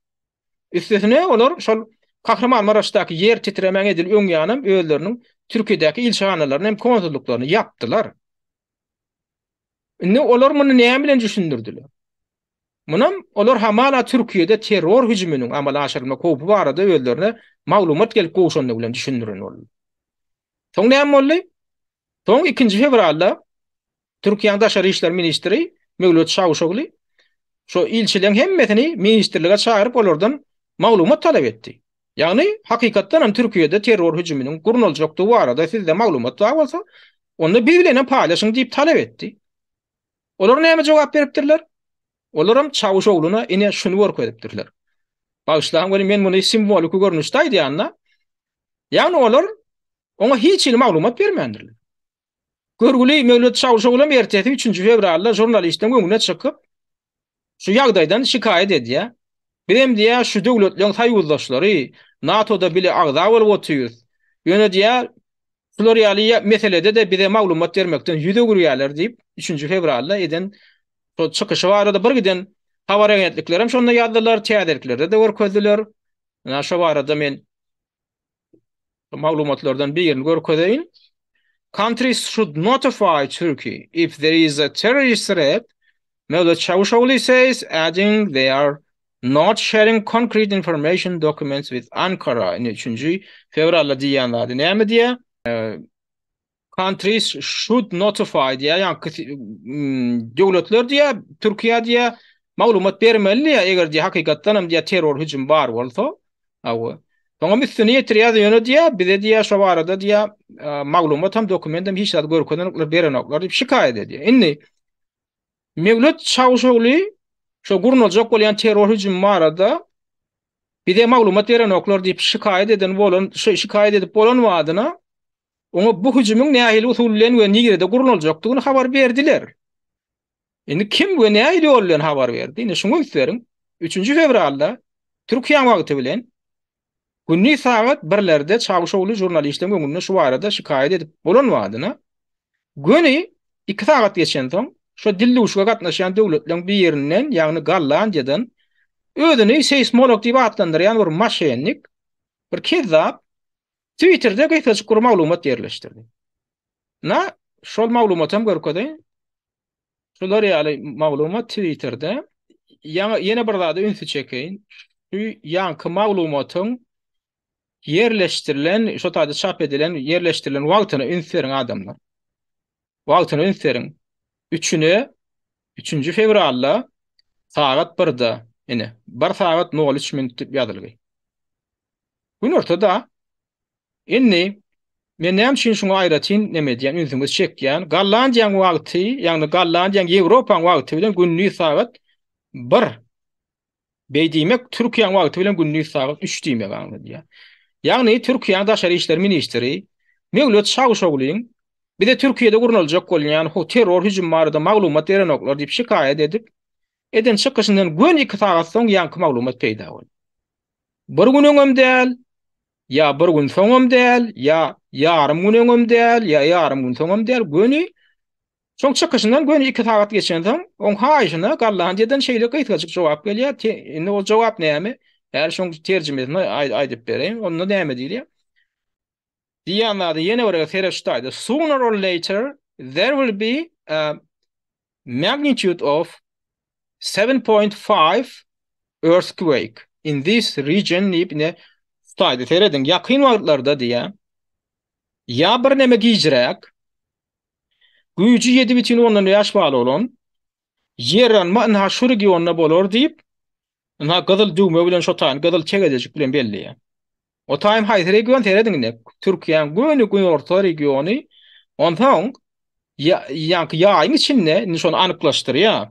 Üstesine olar şol Kahramanmaraşdaky ýer titremäň edil öň ýanam özleriniň Türkiýedäki ilçihanalaryny hem konsullyklaryny ýapdylar. Indi olar muny näme bilen düşündirdiler? Munam olar hamala Türkiýede terror hüjüminiň amala aşyrylmak howpy barada özlerine maglumat gelip gowşandygy bilen düşündiren boldy. Soň näme boldy? Soň ikinji fewralda Türkiýäniň daşary işler ministri Mewlüt Çawuşogly şo ilçileriň hemmesini ministrlige çagyryp olardan maglumat talap etdi. Ýagny hakykatdan hem Türkiýede terror hüjüminiň gurnaljakdygy barada sizde maglumat bar bolsa, onda biz bilen hem paýlaşyň diýip talap etdi. Olar näme jogap beripdirler? Olaram Çawuşogluna ine şuny görkezipdirler. Bagyşlaň welin men muny simwoliki görnüşde aýdýan-da. Ýagny olar oňa hiç hili maglumat bermändirler. Görgüli Mewlüt Çawuşoglam ertesi üçünji fewralda žurnalistleriň öňüne çykyp, şu ýagdaýdan şikaýat edýär. Bizem diýýär, şu döwletleriň soýuzdaşlary, NATO-da bile agza bolup otyrys. Ýöne diýýär, şular ýaly meselede-de bize maglumat bermekden ýüz öwürýärler diýip, üçünji fewralda eden şol çykyşy barada birgiden habar agentliklerem şonda ýazdylar, täzeliklerde-de görkezdiler. Ynha, şo barada men maglumatlardan birini görkezeýin. Countries should notify Turkey if there is a terrorist threat, Mevlüt Çavuşoglu says, adding they are not sharing concrete information documents with Ankara. Indi üçünji fewralda diýýän zady näme diýýär? Countries should notify diýýär, ýagny döwletler diýýär, Türkiýä diýýär, maglumat bermeli diýýär, eger diýýär hakykatdan hem diýýär terror hüjümi bar bolsa. Hawa. Soňam üstüni ýetirýär, ýöne diýýär, bize diýýär şo barada diýýär, maglumat hem dokument hem hiç zat görkezenoklar, berenoklar diýip şikaýat edýär. Indi Mewlüt Çawuşogly şo gurnaljak bolýan terror hüjümi barada bize maglumat berenoklar diýip şikaýat eden bolan, şikaýat edip bolan badyna Oňa bu hüjümiň nähili usul bilen we nirede gurnaljakdygyny habar berdiler. Indi kim we nähili ýol bilen habar berdi? Indi şuňa üns beriň. Üçünji fewralda Türkiýäň wagty bilen gündiz sagat birlerde Çawuşogly žurnalistleriň öňünde şu barada şikaýat edip bolan badyna, göni iki sagat geçensoň, şo dildüwşüge gatnaşýan döwletleriň birinden, ýagny Gollandiýadan özüni seýsmolog diýip atlandyrýan bir moşennik, bir kezzap Twitterde gysgajyk bir maglumat ýerleşdirdi. Na, şol maglumaty hem görkezeýin. Şular ýaly maglumat Twitterde. Ýaňy ýene bir zada ünsi çekeýin. Şu ýaňky maglumatyň ýerleşdirilen, şo taýda çap edilen, ýerleşdirilen wagtyna üns beriň adamlar. Wagtyna üns beriň. Üçüne, üçünji fewralda sagat birde, ine, bir sagat nol üç minut diýip ýazylgy. Günortada. Indi men näme üçin şuňa aýratyn neme edýän, ünsüňizi çekýän? Gollandiýaň wagty, ýagny Gollandiýaň, Ýewropaň wagty bilen gündiz sagat bir. Beý diýmek, Türkiýäň wagty bilen gündiz sagat üç diýmegi aňladýar. Ýagny Türkiýäň daşary işler ministri Mewlüt Çawuşoglyň bize Türkiýede gurnaljak bolýan terror hüjümi barada maglumat berenoklar diýip şikaýat edip, eden çykyşyndan göni iki sagat soň ýaňky maglumat peýda boldy. Bir gün öňem däl, ýa bir gün soňam däl, ýa ýarym gün öňem däl, ýa ýarym gün soňam däl, göni Şoň çykyşyndan göni iki sagat geçensoň, oň haýyşyna Gollandiýadan şeýle gysgajyk jogap gelýär, Indi ol jogap näme? Häli şoň terjimesini aýdyp bereýin. Onda näme diýilýär? Diýýän zady ýene bir gezek seret şu taýda. Sooner or later there will be a magnitude of 7.5 earthquake in this region diýip ine şu taýda serediň. Ýakyn wagtlarda diýýär. Ýa birneme gijräk Güýji 7,5 bal bolan ýerranma ynha şu regionda bolar diýip, ynha gyzyl düwme bilen şo taýyny gyzyl çegedejik bilen belleýär. O taýyn haýsy region serediň indi. Türkiýäň göni günorta regiony. Onsoň ýaňky ýaýyň içinde indi şony anyklaşdyrýar.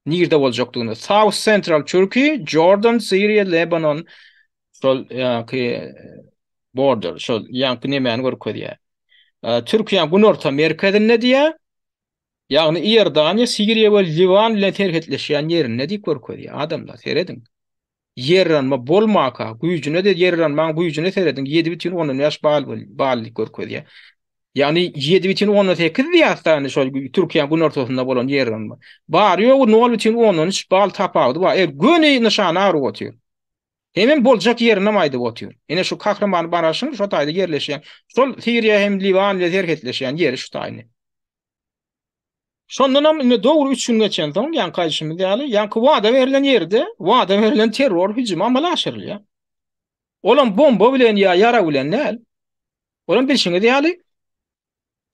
Nirde boljakdygyny. South Central Turkey, Jordan, Syria, Lebanon şol ýaňky border, şol ýaňky nemäni görkezýär. Türkiýäň günorta merkezinde diýýär. Ýagny Iordaniýa, Siriýa we Liwan bilen serhetleşýän ýerinde diýip görkezýär. Adamlar serediň. Ýerranma bolmaka, güýjüne-de ýerranmaň güýjüne serediň, 7,5 bal bal diýip görkezýär. Ýagny 7,8 diýýär indi şol Türkiýäň günortasynda bolan ýerranma. Bary-ýogy 0,3 bal tapawudy bar. Eger göni nyşana aryp otyr. Hemem boljak ýerinem aýdyp otyr. Ine şu Kahramanmaraşyň şo taýda ýerleşýän, şol Siriýa hem Liwan bilen serhetleşýän ýeri şu taýyny. Şondanam indi dogry üç gün geçensoň, ýaňky aýdyşymyz ýaly, ýaňky wada berlen ýerde wada berlen terror hüjümi amala aşyrylýar. Olam bomba bilen ýa ýarag bilen däl. Olam bilşiňiz ýaly,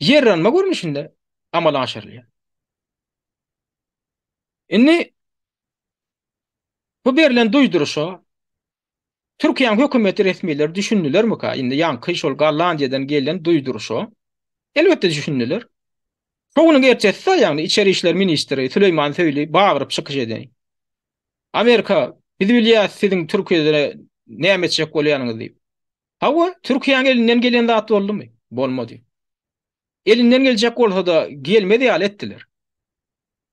ýerranma görnüşinde amala aşyrylýar. Indi bu berlen duýduryşa Türkiýäň hökümeti resmileri düşündilermika? Indi ýaňky şol Gollandiýadan gelen duýduryşa elbetde düşündiler. Şo günüň ertesi-de, ýagny içeri işler ministri Süleýman Söýli bagyryp çykyş eden. Amerika, biz bilýäs siziň Türkiýede näme etjek bolýanyňyzy diýip. Hawa, Türkiýäň elinden gelen zat boldumy? Bolmady. Elinden geljek bolsa-da gelmez ýaly etdiler.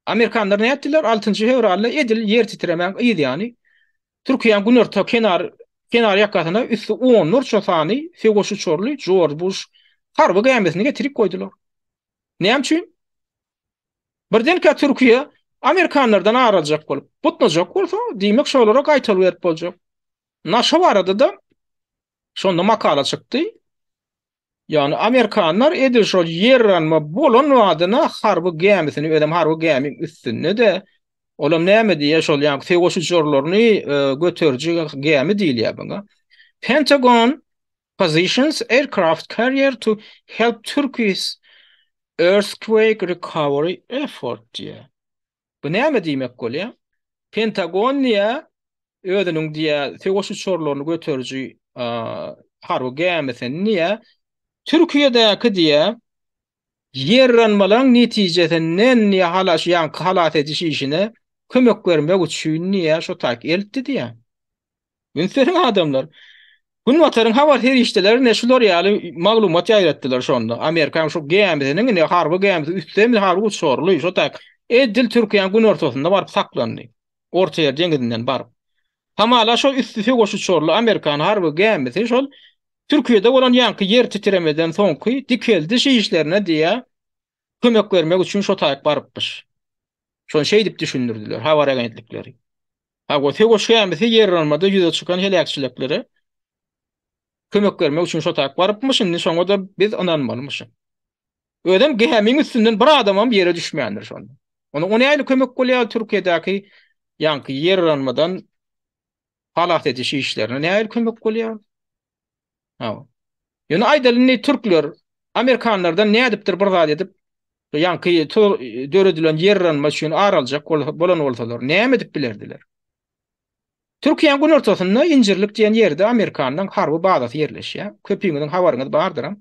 Amerikanlar nätdiler? Altynjy fewralda edil ýer titremäň yz ýany Türkiýäniň günorta kenar kenar ýakasyna üsti onlarça sany söweş uçarly Jorj Buş harby gämisini getirip goýdular. Näme üçin? Birdenkä Türkiýe amerikanlardan ar aljak bolup, butnajak bolsa, diýmek şolara gaýtaly berip boljak. Na şo barada-da şonda makala çykdy. Ýagny amerikanlar edil şol ýerranma bolan badyna harby gämisini, özem harby gämiň üstünde-de, olam näme diýýär, şol ýaňky söweş uçarlaryny göteriji gämi diýilýär buňa. Pentagon positions aircraft carrier to help Turkey's earthquake recovery effort diýýär. Bu näme diýmek bolýar? Pentagon diýýär, özüniň diýýär, söweş uçarlaryny göteriji harby gämisini diýýär, Türkiýedäki diýýär, ýerranmalaryň netijesinden diýýär, halas ýaňky halas ediş işine kömek bermek üçin diýýär, şo taýk eltdi diýýär. Üns beriň adamlar. Günbataryň habar serişdeleri ine şular ýaly maglumat ýaýratdylar şonda. Amerikanyň şu gämisiniň ine harby gämisi üstem harby uçarly şo tak edil Türkiýäniň günortasynda baryp saklandy. Ortaýer deňizinden baryp. Hamala şo üsti söweş uçarly amerikan harby gämisi şol Türkiýede bolan ýaňky ýer titremeden soňky dikeldiş işlerine diýä kömek bermek üçin şo taýyk barypmyş. Şony şeýdip düşündirdiler habar agentlikleri. Hawa, söweş gämisi ýeralmada ýüze çykan heläkçiliklere kömek bermek üçin şo taýyk barypmyş, indi şoňa-da biz ynanmalymyşyk. Özem gämiň üstünden bir adamam ýere düşmändir şonda. Onda o nähili kömek bolýar Türkiýedäki ýaňky ýeralmadan halas ediş işlerine nähili kömek bolýar? Hawa. Ýöne aýdaly indi türkler amerikanlardan nädipdir bir zat edip ýaňky döredilen ýerranma üçin ar aljak bolan bolsalar näme edip bilerdiler? Türkiýäniň günortasynda Injirlik diýen ýerde amerikanlaryň harby bazasy ýerleşýär. Köpüňiziň habaryňyz bardyram.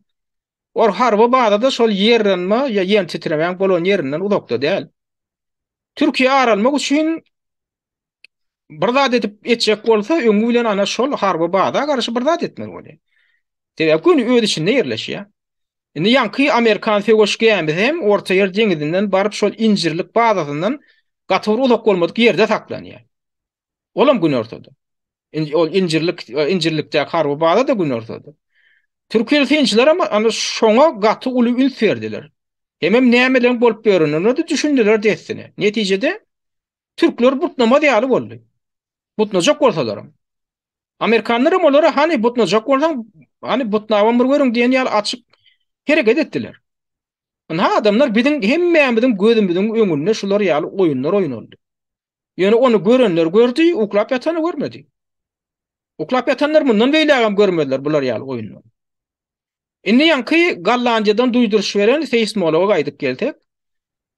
Ol harby bazada şol ýerranma ýa ýer titremäň bolan ýerinden uzakda däl. Türkiýe ar almak üçin bir zat edip etjek bolsa, öňi bilen ana şol harby baza garşy bir zat etmeli bolýar. Sebäbi göni öz içinde ýerleşýär. Indi ýaňky amerikan söweş gämisi hem Ortaýer deňizinden baryp şol Injirlik bazasyndan gaty bir uzak bolmadyk ýerde saklanýar. Olam günortada. Indi ol Injirlik Injirlikdäki harby baza-da günortada. Türkiýeli synçylar hem ana şoňa gaty uly üns berdiler. Hemem nämeleriň bolup ýörenine-de düşündiler dessine. Netijede Türkler butnamaz ýaly boldy. Butnajak bolsalaram. Amerikanlaram olara hany butnajak bolsaň, hany butnabam bir görüň diýen ýaly açyk hereket etdiler. Ynha adamlar biziň hemmämiziň gözümiziň öňünde şular ýaly oýunlar oýnaldy. Ýöne ony görenler gördi, uklap ýatany görmedi. Uklap ýatanlar mundan beýlägem görmezler bular ýaly oýunlary. Indi ýaňky Gollandiýadan duýduryş beren seýsmologa gaýdyp gelsek,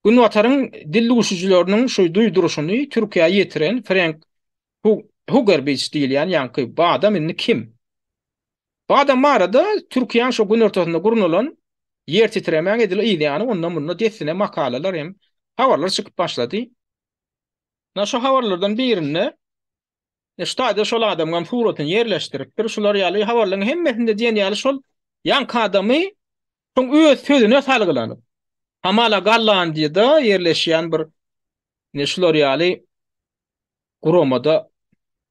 Günbataryň dildüwşüjileriniň şu duýduryşyny Türkiýä ýetiren Frenk Hugerbiç diýilýän ýaňky bu adam indi kim? Bu adam barada Türkiýäň şu günortasynda gurnalan ýer titremäň edil yz ýany onda-munda dessine makalalar hem habarlar çykyp başlady. Na şu habarlardan birinde Şu taýda şol adamyňam suratyny ýerleşdiripdir. Şular ýaly habarlaryň hemmesinde diýen ýaly şol ýaňky adamy şoň öz sözüne salgylanyp, hamala Gollandiýada ýerleşýän bir ine şular ýaly guramada,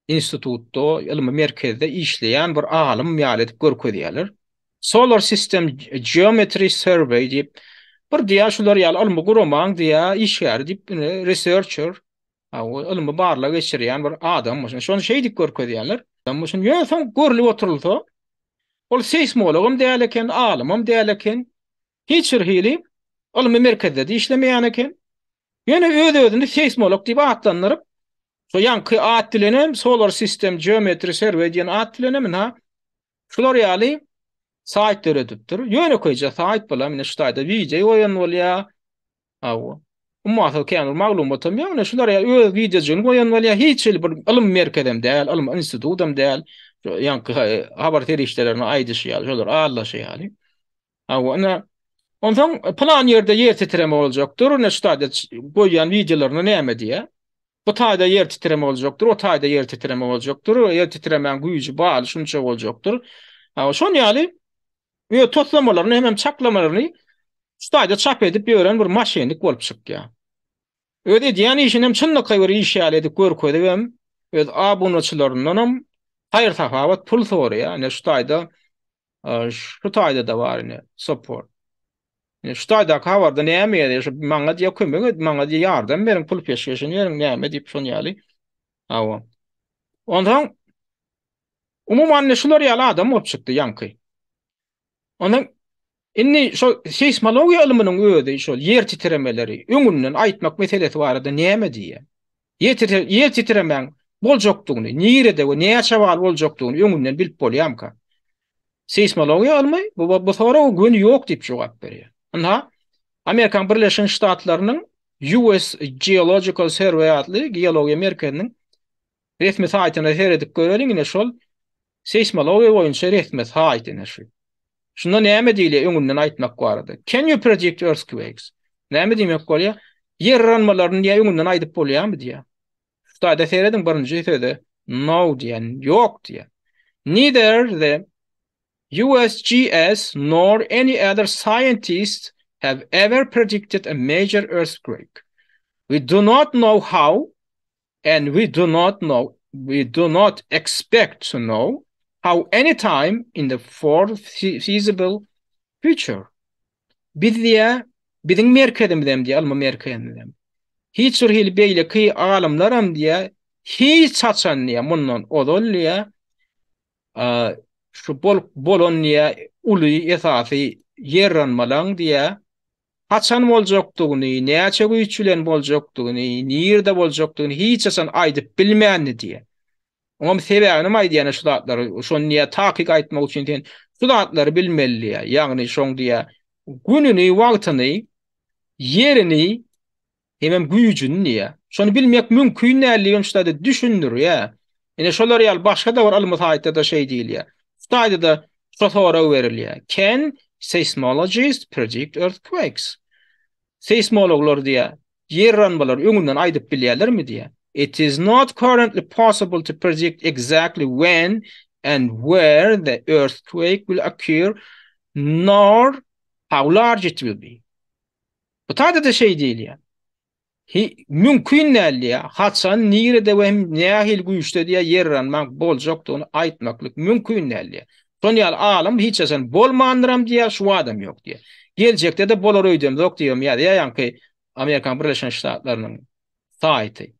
institutda, ylmy merkezde işleýän bir alym ýaly edip görkezýärler. Solar System Geometry Survey diýip, bir diýýär şular ýaly ylmy guramaň diýýär işgäri diýip, ine researcher Hawa, ylmy barlag geçirýän bir adammyşyn. Şony şeýdip görkezýärler. Adammyşyn. Ýöne soň görlüp oturylsa, ol seýsmologam däl eken, alymam däl eken. Hiç bir hili ylmy merkezde-de işlemeýän eken. Ýöne öz-özüni seýsmolog diýip atlandyryp, şo ýaňky at bilenem, Solar System Geometry Survey diýen at bilenem ynha, şular ýaly saýt döredipdir. Ýönekeýje saýt bulam, ine şu taýda wideo goýan bolýar. Hawa. Ummasyz kän bir maglumatam ýok. Ine şular ýaly öz wideojygyny goýan bolýar. Hiç hili bir ylym merkezem däl, ylmy institutam däl. Ýaňky habar serişdeleriniň aýdyşy ýaly, şolar aldaşy ýaly. Hawa, ine onsoň pylan ýerde ýer titreme boljakdyr. Ine şu taýda goýýan wideolarynda näme diýýär? Bu taýda ýer titreme boljakdyr, o taýda ýer titreme boljakdyr. Ýer titremäň güýji baly şunça boljakdyr. Hawa, şon ýaly öz toslamalaryny hemem çaklamalaryny. Şu taýda çap edip ýören bir maşennik bolup çykýar. Öz edýän işinem çynlakaý bir iş ýaly edip görkezibem, öz abunaçylaryndanam haýyr-sahawat pul soraýar. Ine şu taýda şu taýda-da bar ine support. Ine şu taýdaky habarda näme ýazýar? Şu maňa diýýär kömek et, maňa diýýär ýardam beriň, pul peşgeşini beriň, näme diýip şon ýaly. Hawa. Onsoň umuman ine şular ýaly adam bolup çykdy ýaňky. Ondan indi şo seýsmologiýa ylmynyň özi şol ýer titremeleri öňünden aýtmak meselesi barada näme diýýär? Ýer titremäň boljakdygyny, nirede we näçe bal boljakdygyny öňünden bilip bolýarmyka? Seýsmologiýa ylmy bu bu soraga göni ýok diýip jogap berýär. Ynha, Amerikanyň Birleşen Ştatlarynyň US Geological Survey atly geologiýa merkeziniň resmi saýtyna seredip göreliň, ine şol Seýsmologiýa boýunça resmi saýt ine şu. Şunda näme diýilýär öňünden aýtmak barada? Can you predict earthquakes? Näme diýmek bolýar? Ýer yranmalaryny diýýär öňünden aýdyp bolýarmy diýýär. Şu taýda serediň birinji söze no diýen, ýok diýýär. Neither the USGS nor any other scientist have ever predicted a major earthquake. We do not know how and we do not know, we do not expect to know how any time in the foreseeable future. Biz diýä, biziň merkezimizem diýä, ylmy merkezimizem. Hiç bir hili beýleki alymlaram diýä, hiç haçan diýä, mundan ozal diýä, şu bolup bolan diýä, uly esasy ýerranmalaň diýä, Haçan boljakdygyny, näçe güýç bilen boljakdygyny, nirde boljakdygyny hiç haçan aýdyp bilmändi diýýär. Oňam sebäbinem aýdýan şu zatlary, şony diýýär, takyk aýtmak üçin sen şu zatlary bilmeli diýýär. Ýagny şoň diýýär, gününi, wagtyny, ýerini hemem güýjüni diýýär. Şony bilmek mümkin däl diýibem şu taýda düşündirýär. Ine şolar ýaly başga-da bir ylmy saýtda-da şeý diýilýär. Şu taýda-da şu sorag berilýär. Can seismologists predict earthquakes? Seýsmologlar diýýär, ýer yranmalary öňünden aýdyp bilýärlermi diýýär. It is not currently possible to predict exactly when and where the earthquake will occur, nor how large it will be. Bu taýda-da şeý diýilýär. Hi, mümkin däl diýýär. Haçan, nirede we hem nähili güýçde diýýär ýer yranmaň boljakdygyny aýtmaklyk mümkin däl diýýär. Şon ýaly alym hiç haçan bolmandyram diýýär, şu badam ýok diýýär. Geljekde-de bolar öýdemzok diýibem ýazýar ýaňky Amerikanyň Birleşen Ştatlarynyň saýty.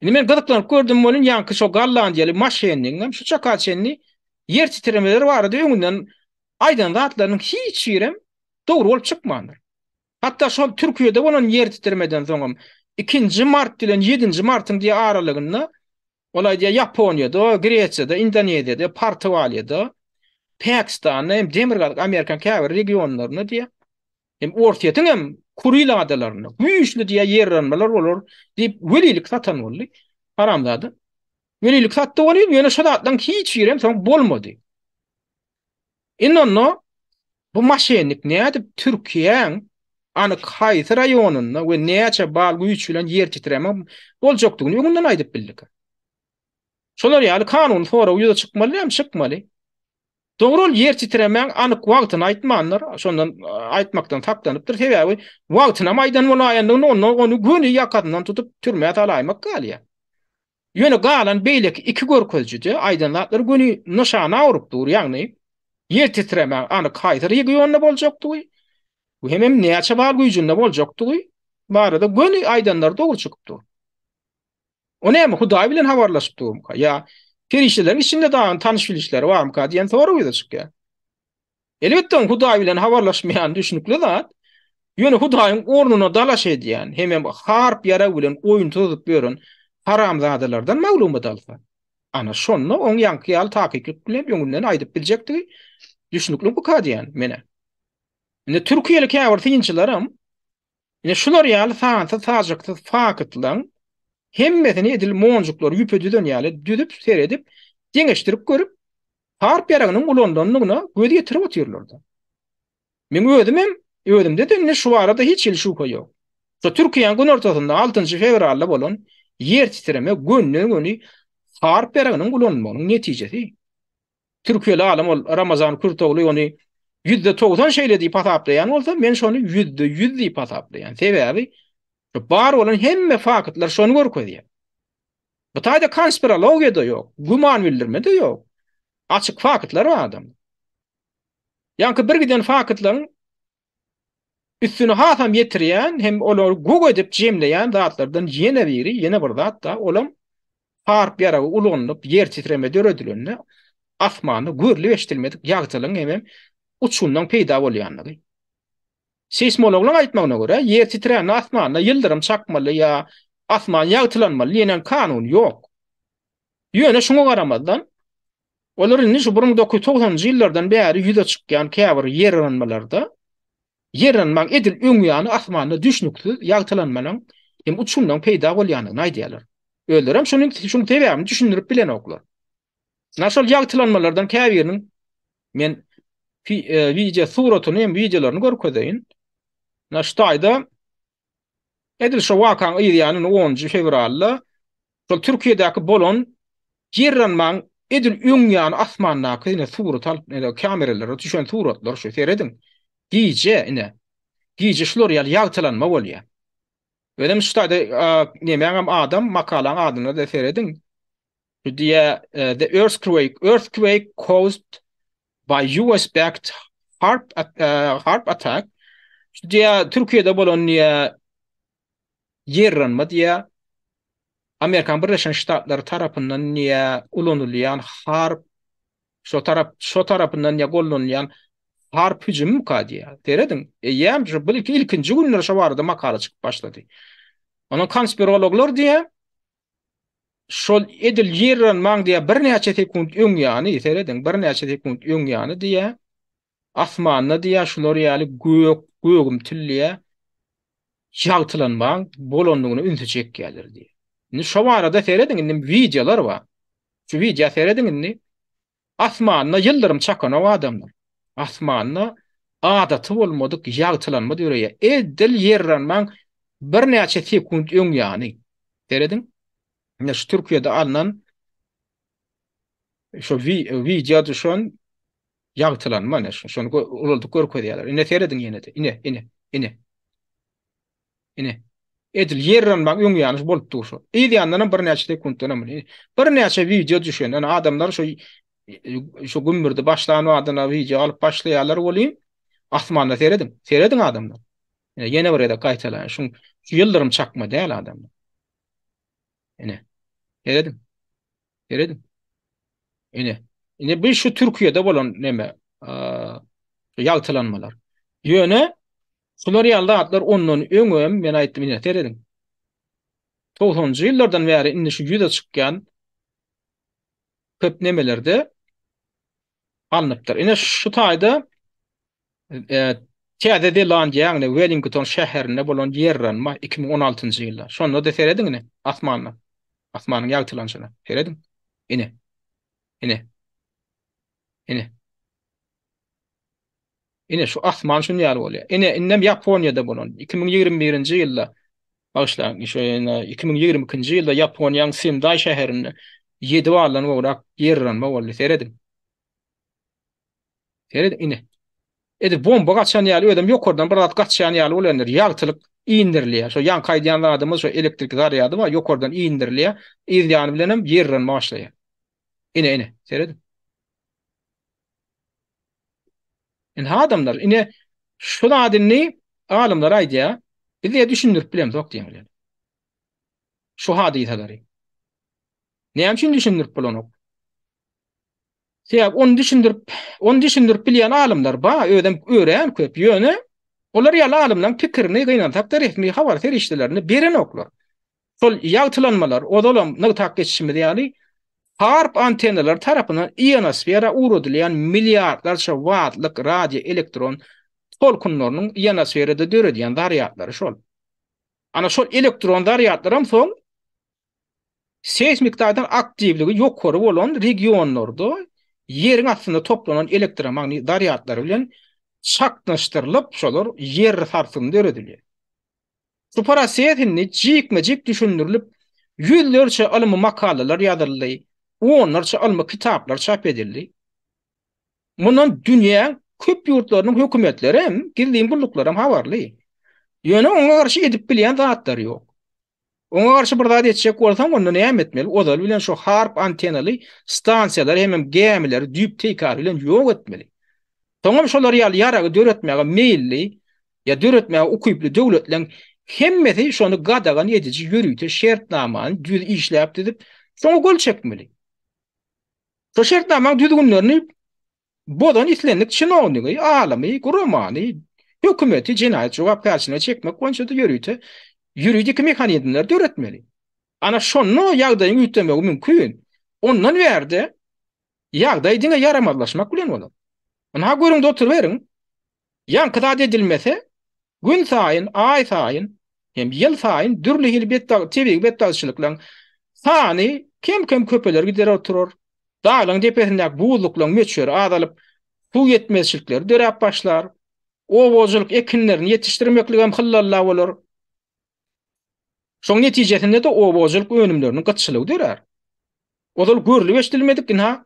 Indi men gyzyklanyp gördüm welin ýaňky şo gollandiýaly maşennigiňem şu çaka çenli ýer titremeleri barada öňünden aýdan zatlarynyň hiç birem dogry bolup çykmandyr. Hatda şol Türkiýede bolan ýer titremeden soňam ikinji mart bilen ýedinji martyň diýe aralygynda ol aýdýar Ýaponiýada, Gresiýada, Indoneziýada, Portugaliýada, Pakistanda hem Demirgazyk Amerikanyň käbir regionlarynda diýe hem Orsýetiň hem Kuril adalarynda güýçli diýe ýer yranmalar bolar diýip welilik satan boldy. Haramzada. Welilik satdy welin ýöne şo zatlaryň hiç birem soň bolmady. Indi onda bu maşennik nädip Türkiýäň anyk haýsy raýonynda we näçe bal güýç bilen ýer titreme boljakdygyny öňünden aýdyp bildika? Şolar ýaly kanuny sorag ýüze çykmaly dälmi? Çykmaly. Dogry ol ýer titremäň anyk wagtyny aýtmandyr, şondan aýtmakdan saklanypdyr. Sebäbi wagtynam aýdan bolaýandygynda onda ony göni ýakasyndan tutup türmä salaýmak galýar. Ýöne galan beýleki iki görkezijide aýdan zatlary göni nyşana urup dur, ýagny ýer titremäň anyk haýsy regionda boljakdygy we hemem näçe bal güýjünde boljakdygy barada göni aýdanlary dogry çykyp dur. O näme, Hudaý bilen habarlaşyp durmyka ýa perişdeleriň içinde dagyň tanyş-bilişleri barmyka diýen sorag ýüze çykýar. Elbetde oň Hudaý bilen habarlaşmaýany düşnükli zat. Ýöne Hudaýyň ornuna dalaş edýän hemem harp ýarag bilen oýun tuzup ýören haramzadalardan maglumat alsa, ana şonda oň ýaňky ýaly takyklyk bilen öňünden aýdyp biljekdigi düşnüklimika diýýän menä. Indi türkiýeli käbir synçylaram ine şular ýaly sansyz-sajaksyz faktlaň hemmesini edil monjuklary ýüpe düzen ýaly düzüp seredip deňeşdirip görüp Harp ýaragynyň ulanylandygyna göz ýetirip otyrlar-da. Meň özümem, özümde-de indi şu barada hiç hili şübhe ýok. Şu Türkiýäniň günortasynda altynjy fewralda bolan ýer titreme gönden-göni harp ýaragynyň ulanylmagynyň netijesi. Türkiýeli alym ol Ramazan Kürtogly ony. 90% şeýle diýip hasaplaýan bolsa, men şony 100% diýip hasaplaýan. Sebäbi bar bolan hemme faktlar şony görkezýär. Bu taýda konspirologiýa-da ýok, güman bildirme-de ýok. Açyk faktlar bar adam. Ýaňky bir giden faktlaryň üstüni hasam ýetirýän hem olary gök edip jemleýän zatlardan ýene biri, ýene bir zat-da, olam harp ýaragy ulanylyp ýer titreme döredilende asmanda görlüp-eşidilmedik ýagtylygyň hemem uçgunlaryň peýda bolýanlygy. Seýsmologlaryň aýtmagyna görä, ýer titrände asmanda ýyldyrym çakmaly ýa asman ýagtylanmaly diýen kanun ýok. Ýöne şuňa garamazdan, olar indi şu 1990-njy ýyllardan bäri ýüze çykýan käbir ýeryrynmalarda ýeryrynmaň edil öň ýany asmanda düşnüksiz ýagtylanmalaryň hem uçgunlaryň peýda bolýandygyny aýdýarlar. Özlerem şunuň şuň sebäbini düşündirip bilenoklar. Na şol ýagtylanmalardan käbiriniň men wideo suratyny hem wideolaryny görkezeýin. Na şu taýda edil şu wakaň yz ýany 10-njy fewralda şol Türkiýedäki bolan ýerranmaň edil öň ýany asmandaky ine surat alyp ine kameralara düşen suratlar şu serediň. Gije ine. Gije şular ýaly ýagtylanma bolýar. Özem şu taýda nemäňem adam makalaň adyna da serediň. Şu diýä the earthquake earthquake caused by US backed HAARP HAARP attack. Şu diýä Türkiýede bolan diýä ýerranma diýä Amerikan Birleşen Ştatlary tarapyndan diýä ulanylýan HAARP şo tarap şo tarapyndan diýä gollanylýan HAARP hüjümimika diýä. Serediň, eýýäm şu bu ilkinji günler şo barada makala çykyp başlady. Onuň konspirologlar diýä Şol edil ýerranmaň diýýär, birnäçe sekunt öň ýany, serediň, birnäçe sekunt öň ýany diýýär, asmanda diýýär, şular ýaly gök, gögümtil diýýär, ýagtylanmaň bolandygyna ünsi çekýärler diýýär. Indi şo barada serediň, indi wideolar bar. Şu wideo serediň indi. Asmanda ýyldyrym çakanok adamlar. Asmanda adaty bolmadyk ýagtylanma döreýär. Edil ýerranmaň birnäçe sekunt öň ýany. Serediň. Ine şu Türkiýede alnan şu wideo düşen ýagtylanma ine şu. Şony ulaldyp görkezýärler. Ine serediň ýene-de. Ine, ine, ine. Ine. Edil ýerranmaň öň ýany bolup dur şo. Yz ýandanam birnäçe sekuntdanam birnäçe wideo düşen. Ýani adamlar şo şo gümmürdi başlan badyna wideo alyp başlaýarlar welin asmanda serediň. Serediň adamlar. Ine ýene bir gezek gaýtalaýyn. Şuň şu ýyldyrym çakma däl adamlar. Ine. Serediň. Serediň. Ine. Ine bu şu Türkiýede bolan neme ýagtylanmalar. Ýöne şular ýaly zatlar ondan öňem men aýtdym ine serediň. 90-njy ýyllardan bäri indi şu ýüze çykýan köp nemelerde alnypdyr. Ine şu taýda Täze Zelandiýa, ýagny Wellington şäherinde bolan ýerranma 2016-njy ýylda. Şonda-da serediň ine, asmanda. Asmanyň ýagtylanyşyna. Serediň. Ine. Ine. Ine. Ine şu asman şun ýaly bolýar. Ine, indem Ýaponiýada bolan 2021-nji ýylda, bagyşlaň, şu ýene 2022-nji ýylda Ýaponiýanyň Sendaý şäherinde 7 baldan gowrak ýerranma boldy. Serediň. Seret ine. Edil bomba gaçan ýaly özem ýokardan bir zat gaçýan ýaly bolýandyr. Ýagtylyk indirilýär. Şo ýaňky aýdýan zadymyz şo elektrik zarýady bar, ýokardan indirilýär. Yz ýany bilenem ýerlenme başlaýar. Ine ine, serediň. Ine adamlar, ine şu zat indi alymlar aýdýar, biz diýe düşündirip bilemzok diýýärler. Şu hadysalary. Näme üçin düşündirip bolanok? Sebäbi ony düşündirip, ony düşündirip bilýän alymlar bar, özem örän köp. Ýöne olar ýaly alymlaryň pikirini gynansak-da resmi habar serişdelerinde berenoklar. Şol ýagtylanmalar, ozalam nygtap geçişimiz ýaly, HAARP antennalary tarapyndan ionosfera ugradylýan milliardlarça wattlyk radioelektron tolkunlarynyň ionosferada döredýän zarýadlary şol. Ana şol elektron zarýadlaram soň Seýsmik taýdan aktiwligi ýokary bolan regionlarda ýeriň astynda toplanan elektromagnit zarýadlary bilen çaknyşdyrylyp, şolar ýer sarsgyny döredilýär. Şu proses indi jikme-jik düşündirilip, ýüzlerçe ylmy makalalar ýazyldy, onlarça ylmy kitaplar çap edildi. Mundan dünýäň. köp ýurtlarynyň hökümetleri hem, gizlin gulluklary hem habarly. Ýöne oňa garşy edip bilýän zatlary ýok. Oňa garşy bir zat etjek bolsaň, onda näme etmeli? Ozaly bilen şu harp antenaly stansiýalary hemem gämileri düýp-teýkary bilen ýok etmeli. Soňam şolar ýaly ýaragy döretmäge meýilli ýa döretmäge ukyply döwletleň hemmesi şony gadagan ediji ýörite şertnamany düz işläp düzüp, şoňa gol çekmeli. Şo şertnamaň düzgünlerini bozan islendik çinownigi, alymy, guramany, hökümeti jenaýat jogapkärçiligine çekmek boýunça-da ýörite ýuridiki mehanizmleri döretmeli. Ana şonda ýagdaýyň üýtgemegi mümkin. Ondan bärde ýagdaý diňe ýaramazlaşmak bilen bolar. Ynha görüň-de oturyberiň. Ýaňky zat edilmese, gün saýyn, aý saýyn hem ýyl saýyn dürli hili tebigy betbagtçylyklaryň sany kem-kem köpeler gider oturar. Daglaryň depesindäki buzluklaryň möçberi azalyp, suw ýetmezçilikleri döräp başlar. Oba hojalyk ekinlerini ýetişdirmekligem hyllalla bolar. Şoň netijesinde-de oba hojalyk önümleriniň gytçylygy dörär. Ozal görlüp-eşidilmedik ynha,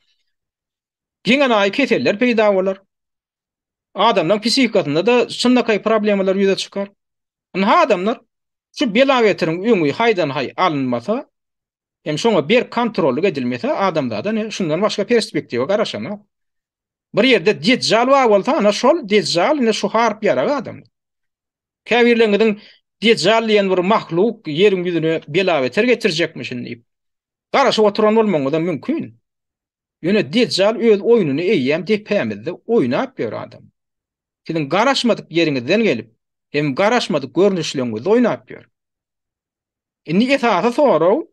geň-enaýy keseller peýda bolar. Adamlaryň psihikasynda-da çynlakaý problemalar ýüze çykar. Ynha adamlar, şu bela-beteriň öňi haýdan-haý alynmasa, hem şoňa berk kontrollyk edilmese, adamzada ne şundan başga perspektiwa garaşanok. Bir ýerde Dejjal bar bolsa, ana şol Dejjal ine şu harp ýaragy adamlar. Käbirleriňiziň Dejjal diýen bir mahluk ýeriň ýüzüne bela-beter getirjekmişin diýip, garaşyp oturan bolmagyňyzam mümkin. Ýöne Dejjal öz oýnuny eýýäm depämizde oýnap ýör adam. Siziň garaşmadyk ýeriňizden gelip, hem garaşmadyk görnüşleňizde oýnap ýör. Indi esasy sorag,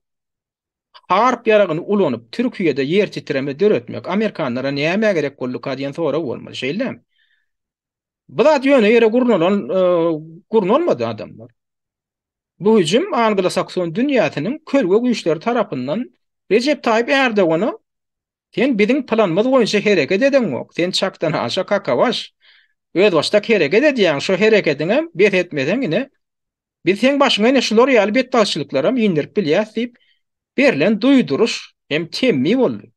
harp ýaragyny ulanyp Türkiýede ýer titreme döretmek amerikanlara nämä gerek bolduka diýen sorag bolmaly, şeýle dälmi? Bu zat ýöne ýere gurnalan gurnalmady adamlar. Bu hüjüm anglo-sakson dünýäsiniň kölge güýçleri tarapyndan Rejep Taýyp Erdogana Sen biziň planymyz boýunça hereket edeňok, sen çakdan aşa kakabaş, özbaşdak hereket edýäň, şo hereketiňem bes etmeseň ine, biz seň başyňa ine şular ýaly betbagtçylyklaram indirip bilýäs diýip berlen duýduryş hem temmi boldy.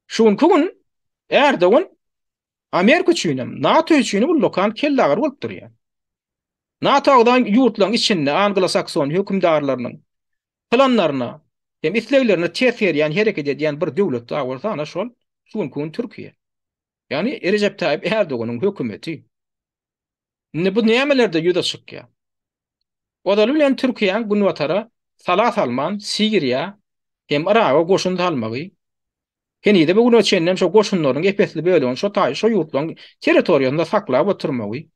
Şu günki gün Erdogan Amerika üçinem, NATO üçinem ullakan kellagyry bolup durýar. NATO agza ýurtlaryň içinde anglo-sakson hökümdarlarynyň planlaryna hem isleglerine ters gelýän hereket edýän bir döwlet bar bolsa ana şol şu günki gün Türkiýe. Ýagny Rejep Taýyp Erdoganyň hökümeti. Indi bu nämelerde ýüze çykýar? Ozaly bilen Türkiýäň günbatara sala salman Siriýa hem Yraga goşun salmagy, Henize bu güne çenlem şo goşunlaryň ep-esli bölegini şo taý şo ýurtlaryň territoriýasynda saklap oturmagy,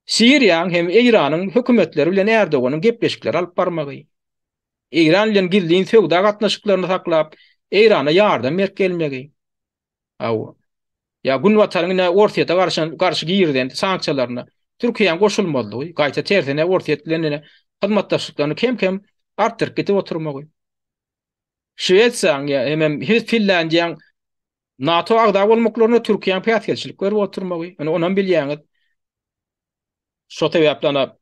Siriýanyň hem Eýranyň hökümetleri bilen Erdoganyň gepleşikler alyp barmagy, Eýran bilen gizlin söwda gatnaşyklaryny saklap, Eýrana ýardam berip gelmegi, hawa, ýa Günbataryň ine Orsýete garşy garşy girizen sanksiýalaryna Türkiýäň goşulmazlygy, gaýta tersine Orsýet bilen ine hyzmatdaşlyklaryny kem-kem artdyryp gidip oturmagy. Şwesiýanyň ýa hemem Finlýandiýanyň NATO agza bolmaklaryna Türkiýäniň päsgelçilik berip oturmagy, ine onam bilýäňiz. Şo sebäpli ana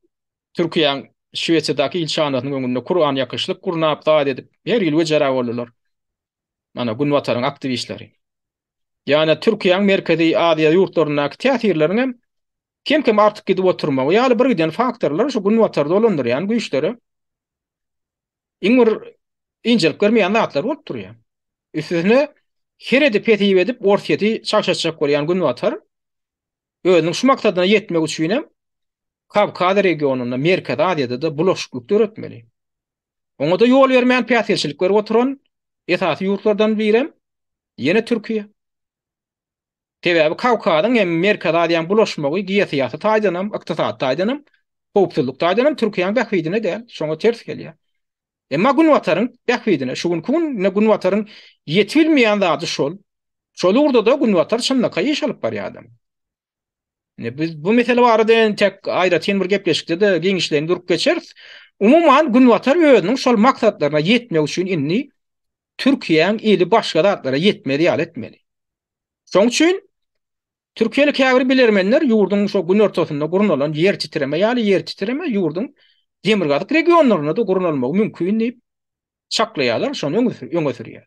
Türkiýäniň Şwesiýadaky ilçihanasynyň öňünde Kuran ýakyşlyk gurnap zat edip her ýyl wejera boldular. Ana Günbataryň aktiwistleri. Ýa-da Türkiýäniň Merkezi Aziýa ýurtlaryndaky täsirleriň hem kem-kem artyp gidip oturmagy ýaly birgiden faktorlar şu Günbatary dolandyrýan güýçlere iň bir ynjalyk bermeýän zatlar bolup durýar. Üstesine her edip hesip edip Orsýeti çagşatjak bolýan Günbatar özüniň şu maksadyna ýetmek üçin hem Kawkaz regionynda, Merkezi Aziýada-da bulaşyklyk döretmeli. Oňa-da ýol bermän päsgelçilik berip oturan esasy ýurtlardan birem ýene Türkiýe. Sebäbi Kawkazyň hem Merkezi Aziýanyň bulaşmagy geosyýasy taýdan hem, ykdysady taýdan hem, howpsuzlyk taýdan hem Türkiýäniň bähbidine däl, şoňa ters gelýär. Emma Günbataryň bähbidine, şu günki gün ine Günbataryň ýetibilmeýän zady şol. Şol ugurda-da Günbatar çynlakaý iş alyp barýar adam. Ine biz bu mesele barada entek aýratyn bir gepleşikde-de giňişleýin durup geçeris. Umuman Günbatar özüniň şol maksatlaryna ýetmek üçin indi Türkiýäň eli başga zatlara ýetmez ýaly etmeli. Şoň üçin türkiýeli käbir bilermenler ýurduň şo günortasynda gurnalan ýer titreme ýaly ýer titreme ýurduň demirgazyk regionlarynda-da gurnalmagy mümkin diýip çaklaýarlar, şony öňe sürýär.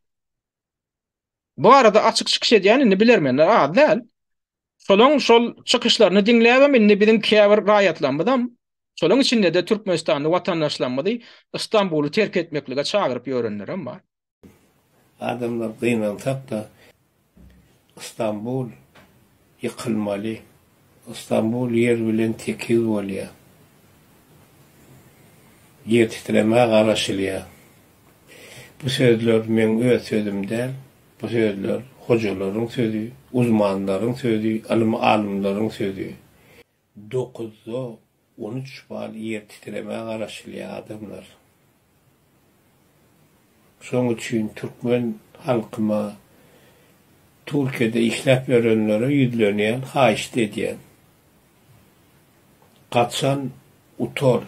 Bu barada açyk çykyş edýän indi bilermenler az däl. Şolaň şol çykyşlaryny diňläbem indi biziň käbir raýatlarymyzam, şolaň içinde-de türkmenistanly watandaşlarymyzy Stambuly terk etmeklige çagyryp ýörenlerem bar. Adamlar gynansak-da Stambul ýykylmaly. Stambul ýer bilen tekiz bolýar. Ýer titremä garaşylýar. Bu sözler meň öz sözüm däl. Bu sözler hojalaryň sözi, uzmanlaryň sözi, ylym alymlaryň sözi. Dokuzda 13 bal ýer titremä garaşylýar adamlar. Şoň üçin türkmen halkyma Türkiýede işläp ýörenlere ýüzlenýän, haýyşt edýän. Gaçan utar.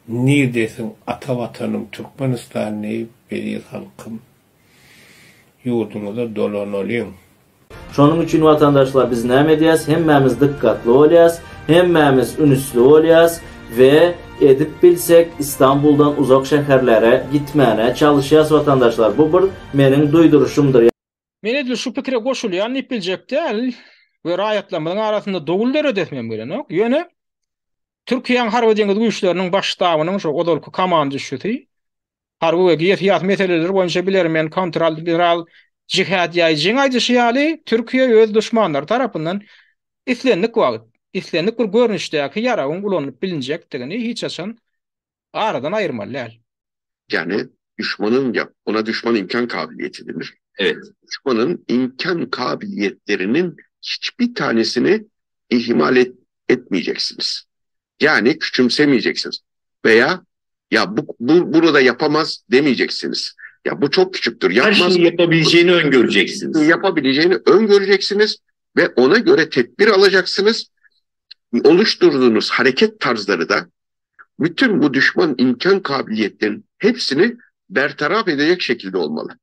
Nirdesiň ata watanym Türkmenistan diýip eziz halkym. Ýurduňyza dolanalyň. Şonuň üçin watandaşlar biz näme edýäs hemmämiz dykgatly bolýas, hemmämiz ünüsli bolýas we edip bilsek Istanbuldan uzak şäherlere gitmäne çalyşýas watandaşlar bu bir meniň duýduryşymdyr. Men edil şu pikire goşulýan diýip biljek däl we raýatlarymyzyň arasynda dowul döredesim hem gelenok. Ýöne Türkiýäň Harby-deňiz güýçleriniň baş ştabynyň şo ozalky komandüşüsi Harby we geosyýasy meseleler boýunça bilermen kontr-admiral Jihad Ýaýjyň aýdyşy ýaly, Türkiýe öz duşmanlary tarapyndan islendik wagt, islendik bir görnüşdäki ýaragyň ulanylyp bilinjekdigini hiç haçan aradan aýyrmaly däl. Yani düşmanın yap, ona düşman imkan kabiliyeti denir. Evet. Düşmanın imkan kabiliyetlerinin hiçbir tanesini ihmal et, etmeyeceksiniz. Yani küçümsemeyeceksiniz. Veya ya bu, bu bunu da yapamaz demeyeceksiniz. Ya bu çok küçüktür. Yapmaz. Her şeyi yapabileceğini öngöreceksiniz. Yapabileceğini öngöreceksiniz ve ona göre tedbir alacaksınız. Oluşturduğunuz hareket tarzları da bütün bu düşman imkan kabiliyetlerinin hepsini bertaraf edecek şekilde olmalı.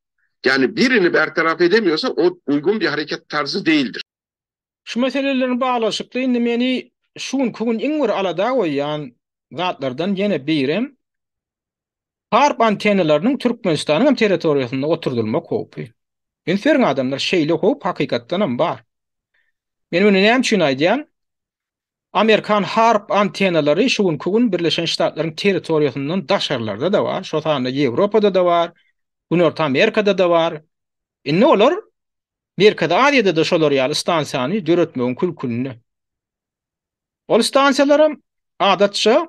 Yani birini bertaraf edemiyorsa o uygun bir hareket tarzı değildir. Şu meseleler baglaşykly indi meni şu günki gün iň bir alada goýýan zatlardan ýene birem HAARP antennalarynyň Türkmenistanyň hem territoriýasynda oturdylmak howpy. Üns beriň adamlar, şeýle howp hakykatdan hem bar. Men muny näme üçin aýdýan? Amerikan HAARP antennalary şu günki gün Birleşen Ştatlaryň territoriýasyndan daşarlarda-da bar, şo sanda Ýewropada-da bar, Günorta Amerikada-da bar. Indi olar Merkezi Aziýada-da şolar ýaly stansiýany döretmegiň kül-külünde. Ol stansiýalaram adatça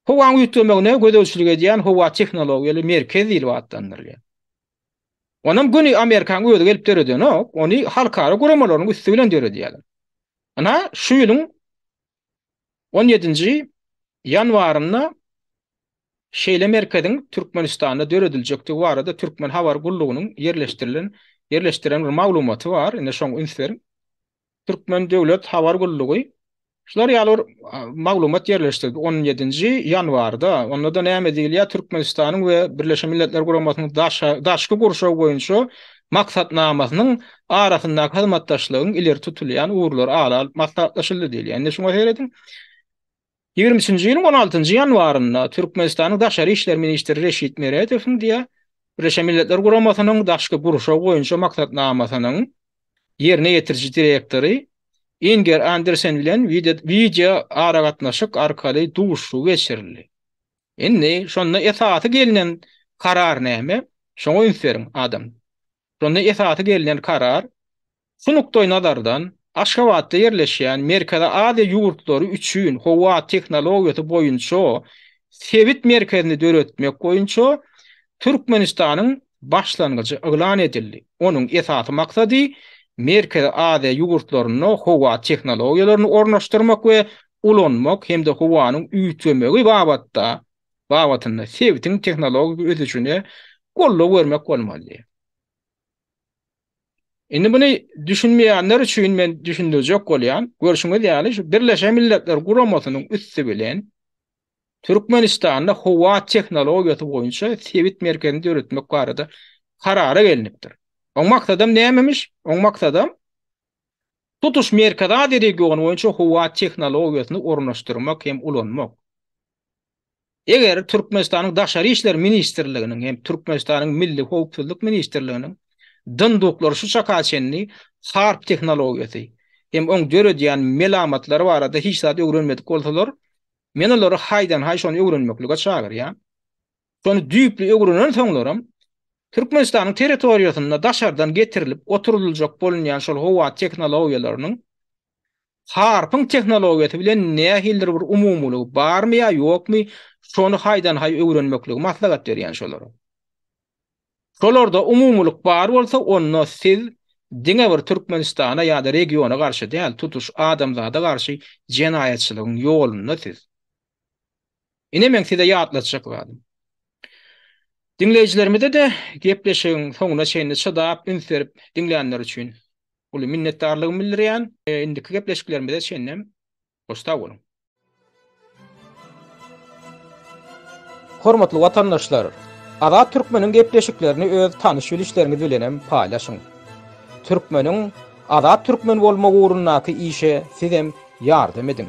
howaň üýtgemegine gözegçilik edýän howa tehnologiýaly merkez diýlip atlandyrylýar. Onam göni Amerikanyň özi gelip döredenok, ony halkara guramalarynyň üsti bilen döredýärler. Ynha, şu ýylyň 17-nji ýanwarynda şeýle merkeziň Türkmenistanda dörediljekdigi barada Türkmen habar gullugynyň ýerleşdirilen ýerleşdiren bir maglumaty bar. Indi şoňa üns beriň. Türkmen döwlet habar gullugy şular ýaly bir maglumat ýerleşdirdi. 17-nji ýanwarda. Onda-da näme diýilýär? Türkmenistanyň we Birleşen Milletler Guramasynyň daşky gurşaw boýunça maksatnamasynyň arasyndaky hyzmatdaşlygyň ileri tutulýan ugurlary ara alyp maslahatlaşyldy diýilýär. Indi şuňa serediň. 23-nji ýylyň 16-njy ýanwarynda Türkmenistanyň Daşary işler ministri Reşit Meredowyň diýä Birleşen Milletler Guramasynyň Daşky gurşaw boýunça maksatnamasynyň ýerine ýetiriji direktory Inger Andersen bilen wideo aragatnaşyk arkaly duşuşygy geçirildi. Indi şonda esasy gelnen karar näme? Şoňa üns beriň, adam. Şonda esasy gelnen karar Şu nukdaýnazardan, Aşgabatda ýerleşýän Merkezi Aziýa ýurtlary üçin howa tehnologiýasy boýunça sebit merkezini döretmek boýunça Türkmenistanyň başlangyjy yglan edildi. Onuň esasy maksady Merkezi Aziýa ýurtlarynda howa tehnologiýalaryny ornaşdyrmak we ulanmak hem-de howanyň üýtgemegi babatda babatynda sebitiň tehnologik ösüşine goldaw bermek bolmaly. Indi muny düşünmeýänler üçin men düşündirjek bolýan. Görşüňiz ýaly, şu Birleşen Milletler Guramasynyň üsti bilen Türkmenistanda howa tehnologiýasy boýunça sebit merkezini döretmek barada karara gelnipdir. Oň maksadam nämemiş? Oň maksadam tutuş Merkezi Aziýa regiony boýunça howa tehnologiýasyny ornaşdyrmak hem ulanmak. Eger Türkmenistanyň Daşary işler ministrliginiň hem Türkmenistanyň Milli howpsuzlyk ministrliginiň dynduklary şu çaka çenli HAARP tehnologiýasy. hem oň döredýän melamatlary barada hiç zat öwrenmedik bolsalar, men olary haýdan-haý şony öwrenmeklige çagyrýan. Şony düýpli öwrenensoňlaram, Türkmenistanyň territoriýasynda daşardan getirilip oturdyljak bolunýan şol howa tehnologiýalarynyň Harpyň tehnologiýasy bilen nähilidir bir umumylygy barmy ýa ýokmy, şony haýdan-haý öwrenmekligi maslahat berýän şolara. Şolarda umumylyk bar bolsa, onda siz diňe bir Türkmenistana ýa-da regiona garşy däl, tutuş adamzada garşy jenaýatçylygyň ýolunda siz. Ine meň size ýatlatjak zadym. Diňleýjilerimize-de gepleşigiň soňuna çenli çydap, üns berip diňlänleri üçin uly minnetdarlygymy bildirýän. Indiki gepleşiklerimize çenlem hoş sag boluň. Hormatly watandaşlar! Azat Türkmeniň gepleşiklerini öz tanyş-bilişleriňiz bilenem paýlaşyň. Türkmeniň azat türkmen bolmagy ugrundaky işe sizem ýardam ediň.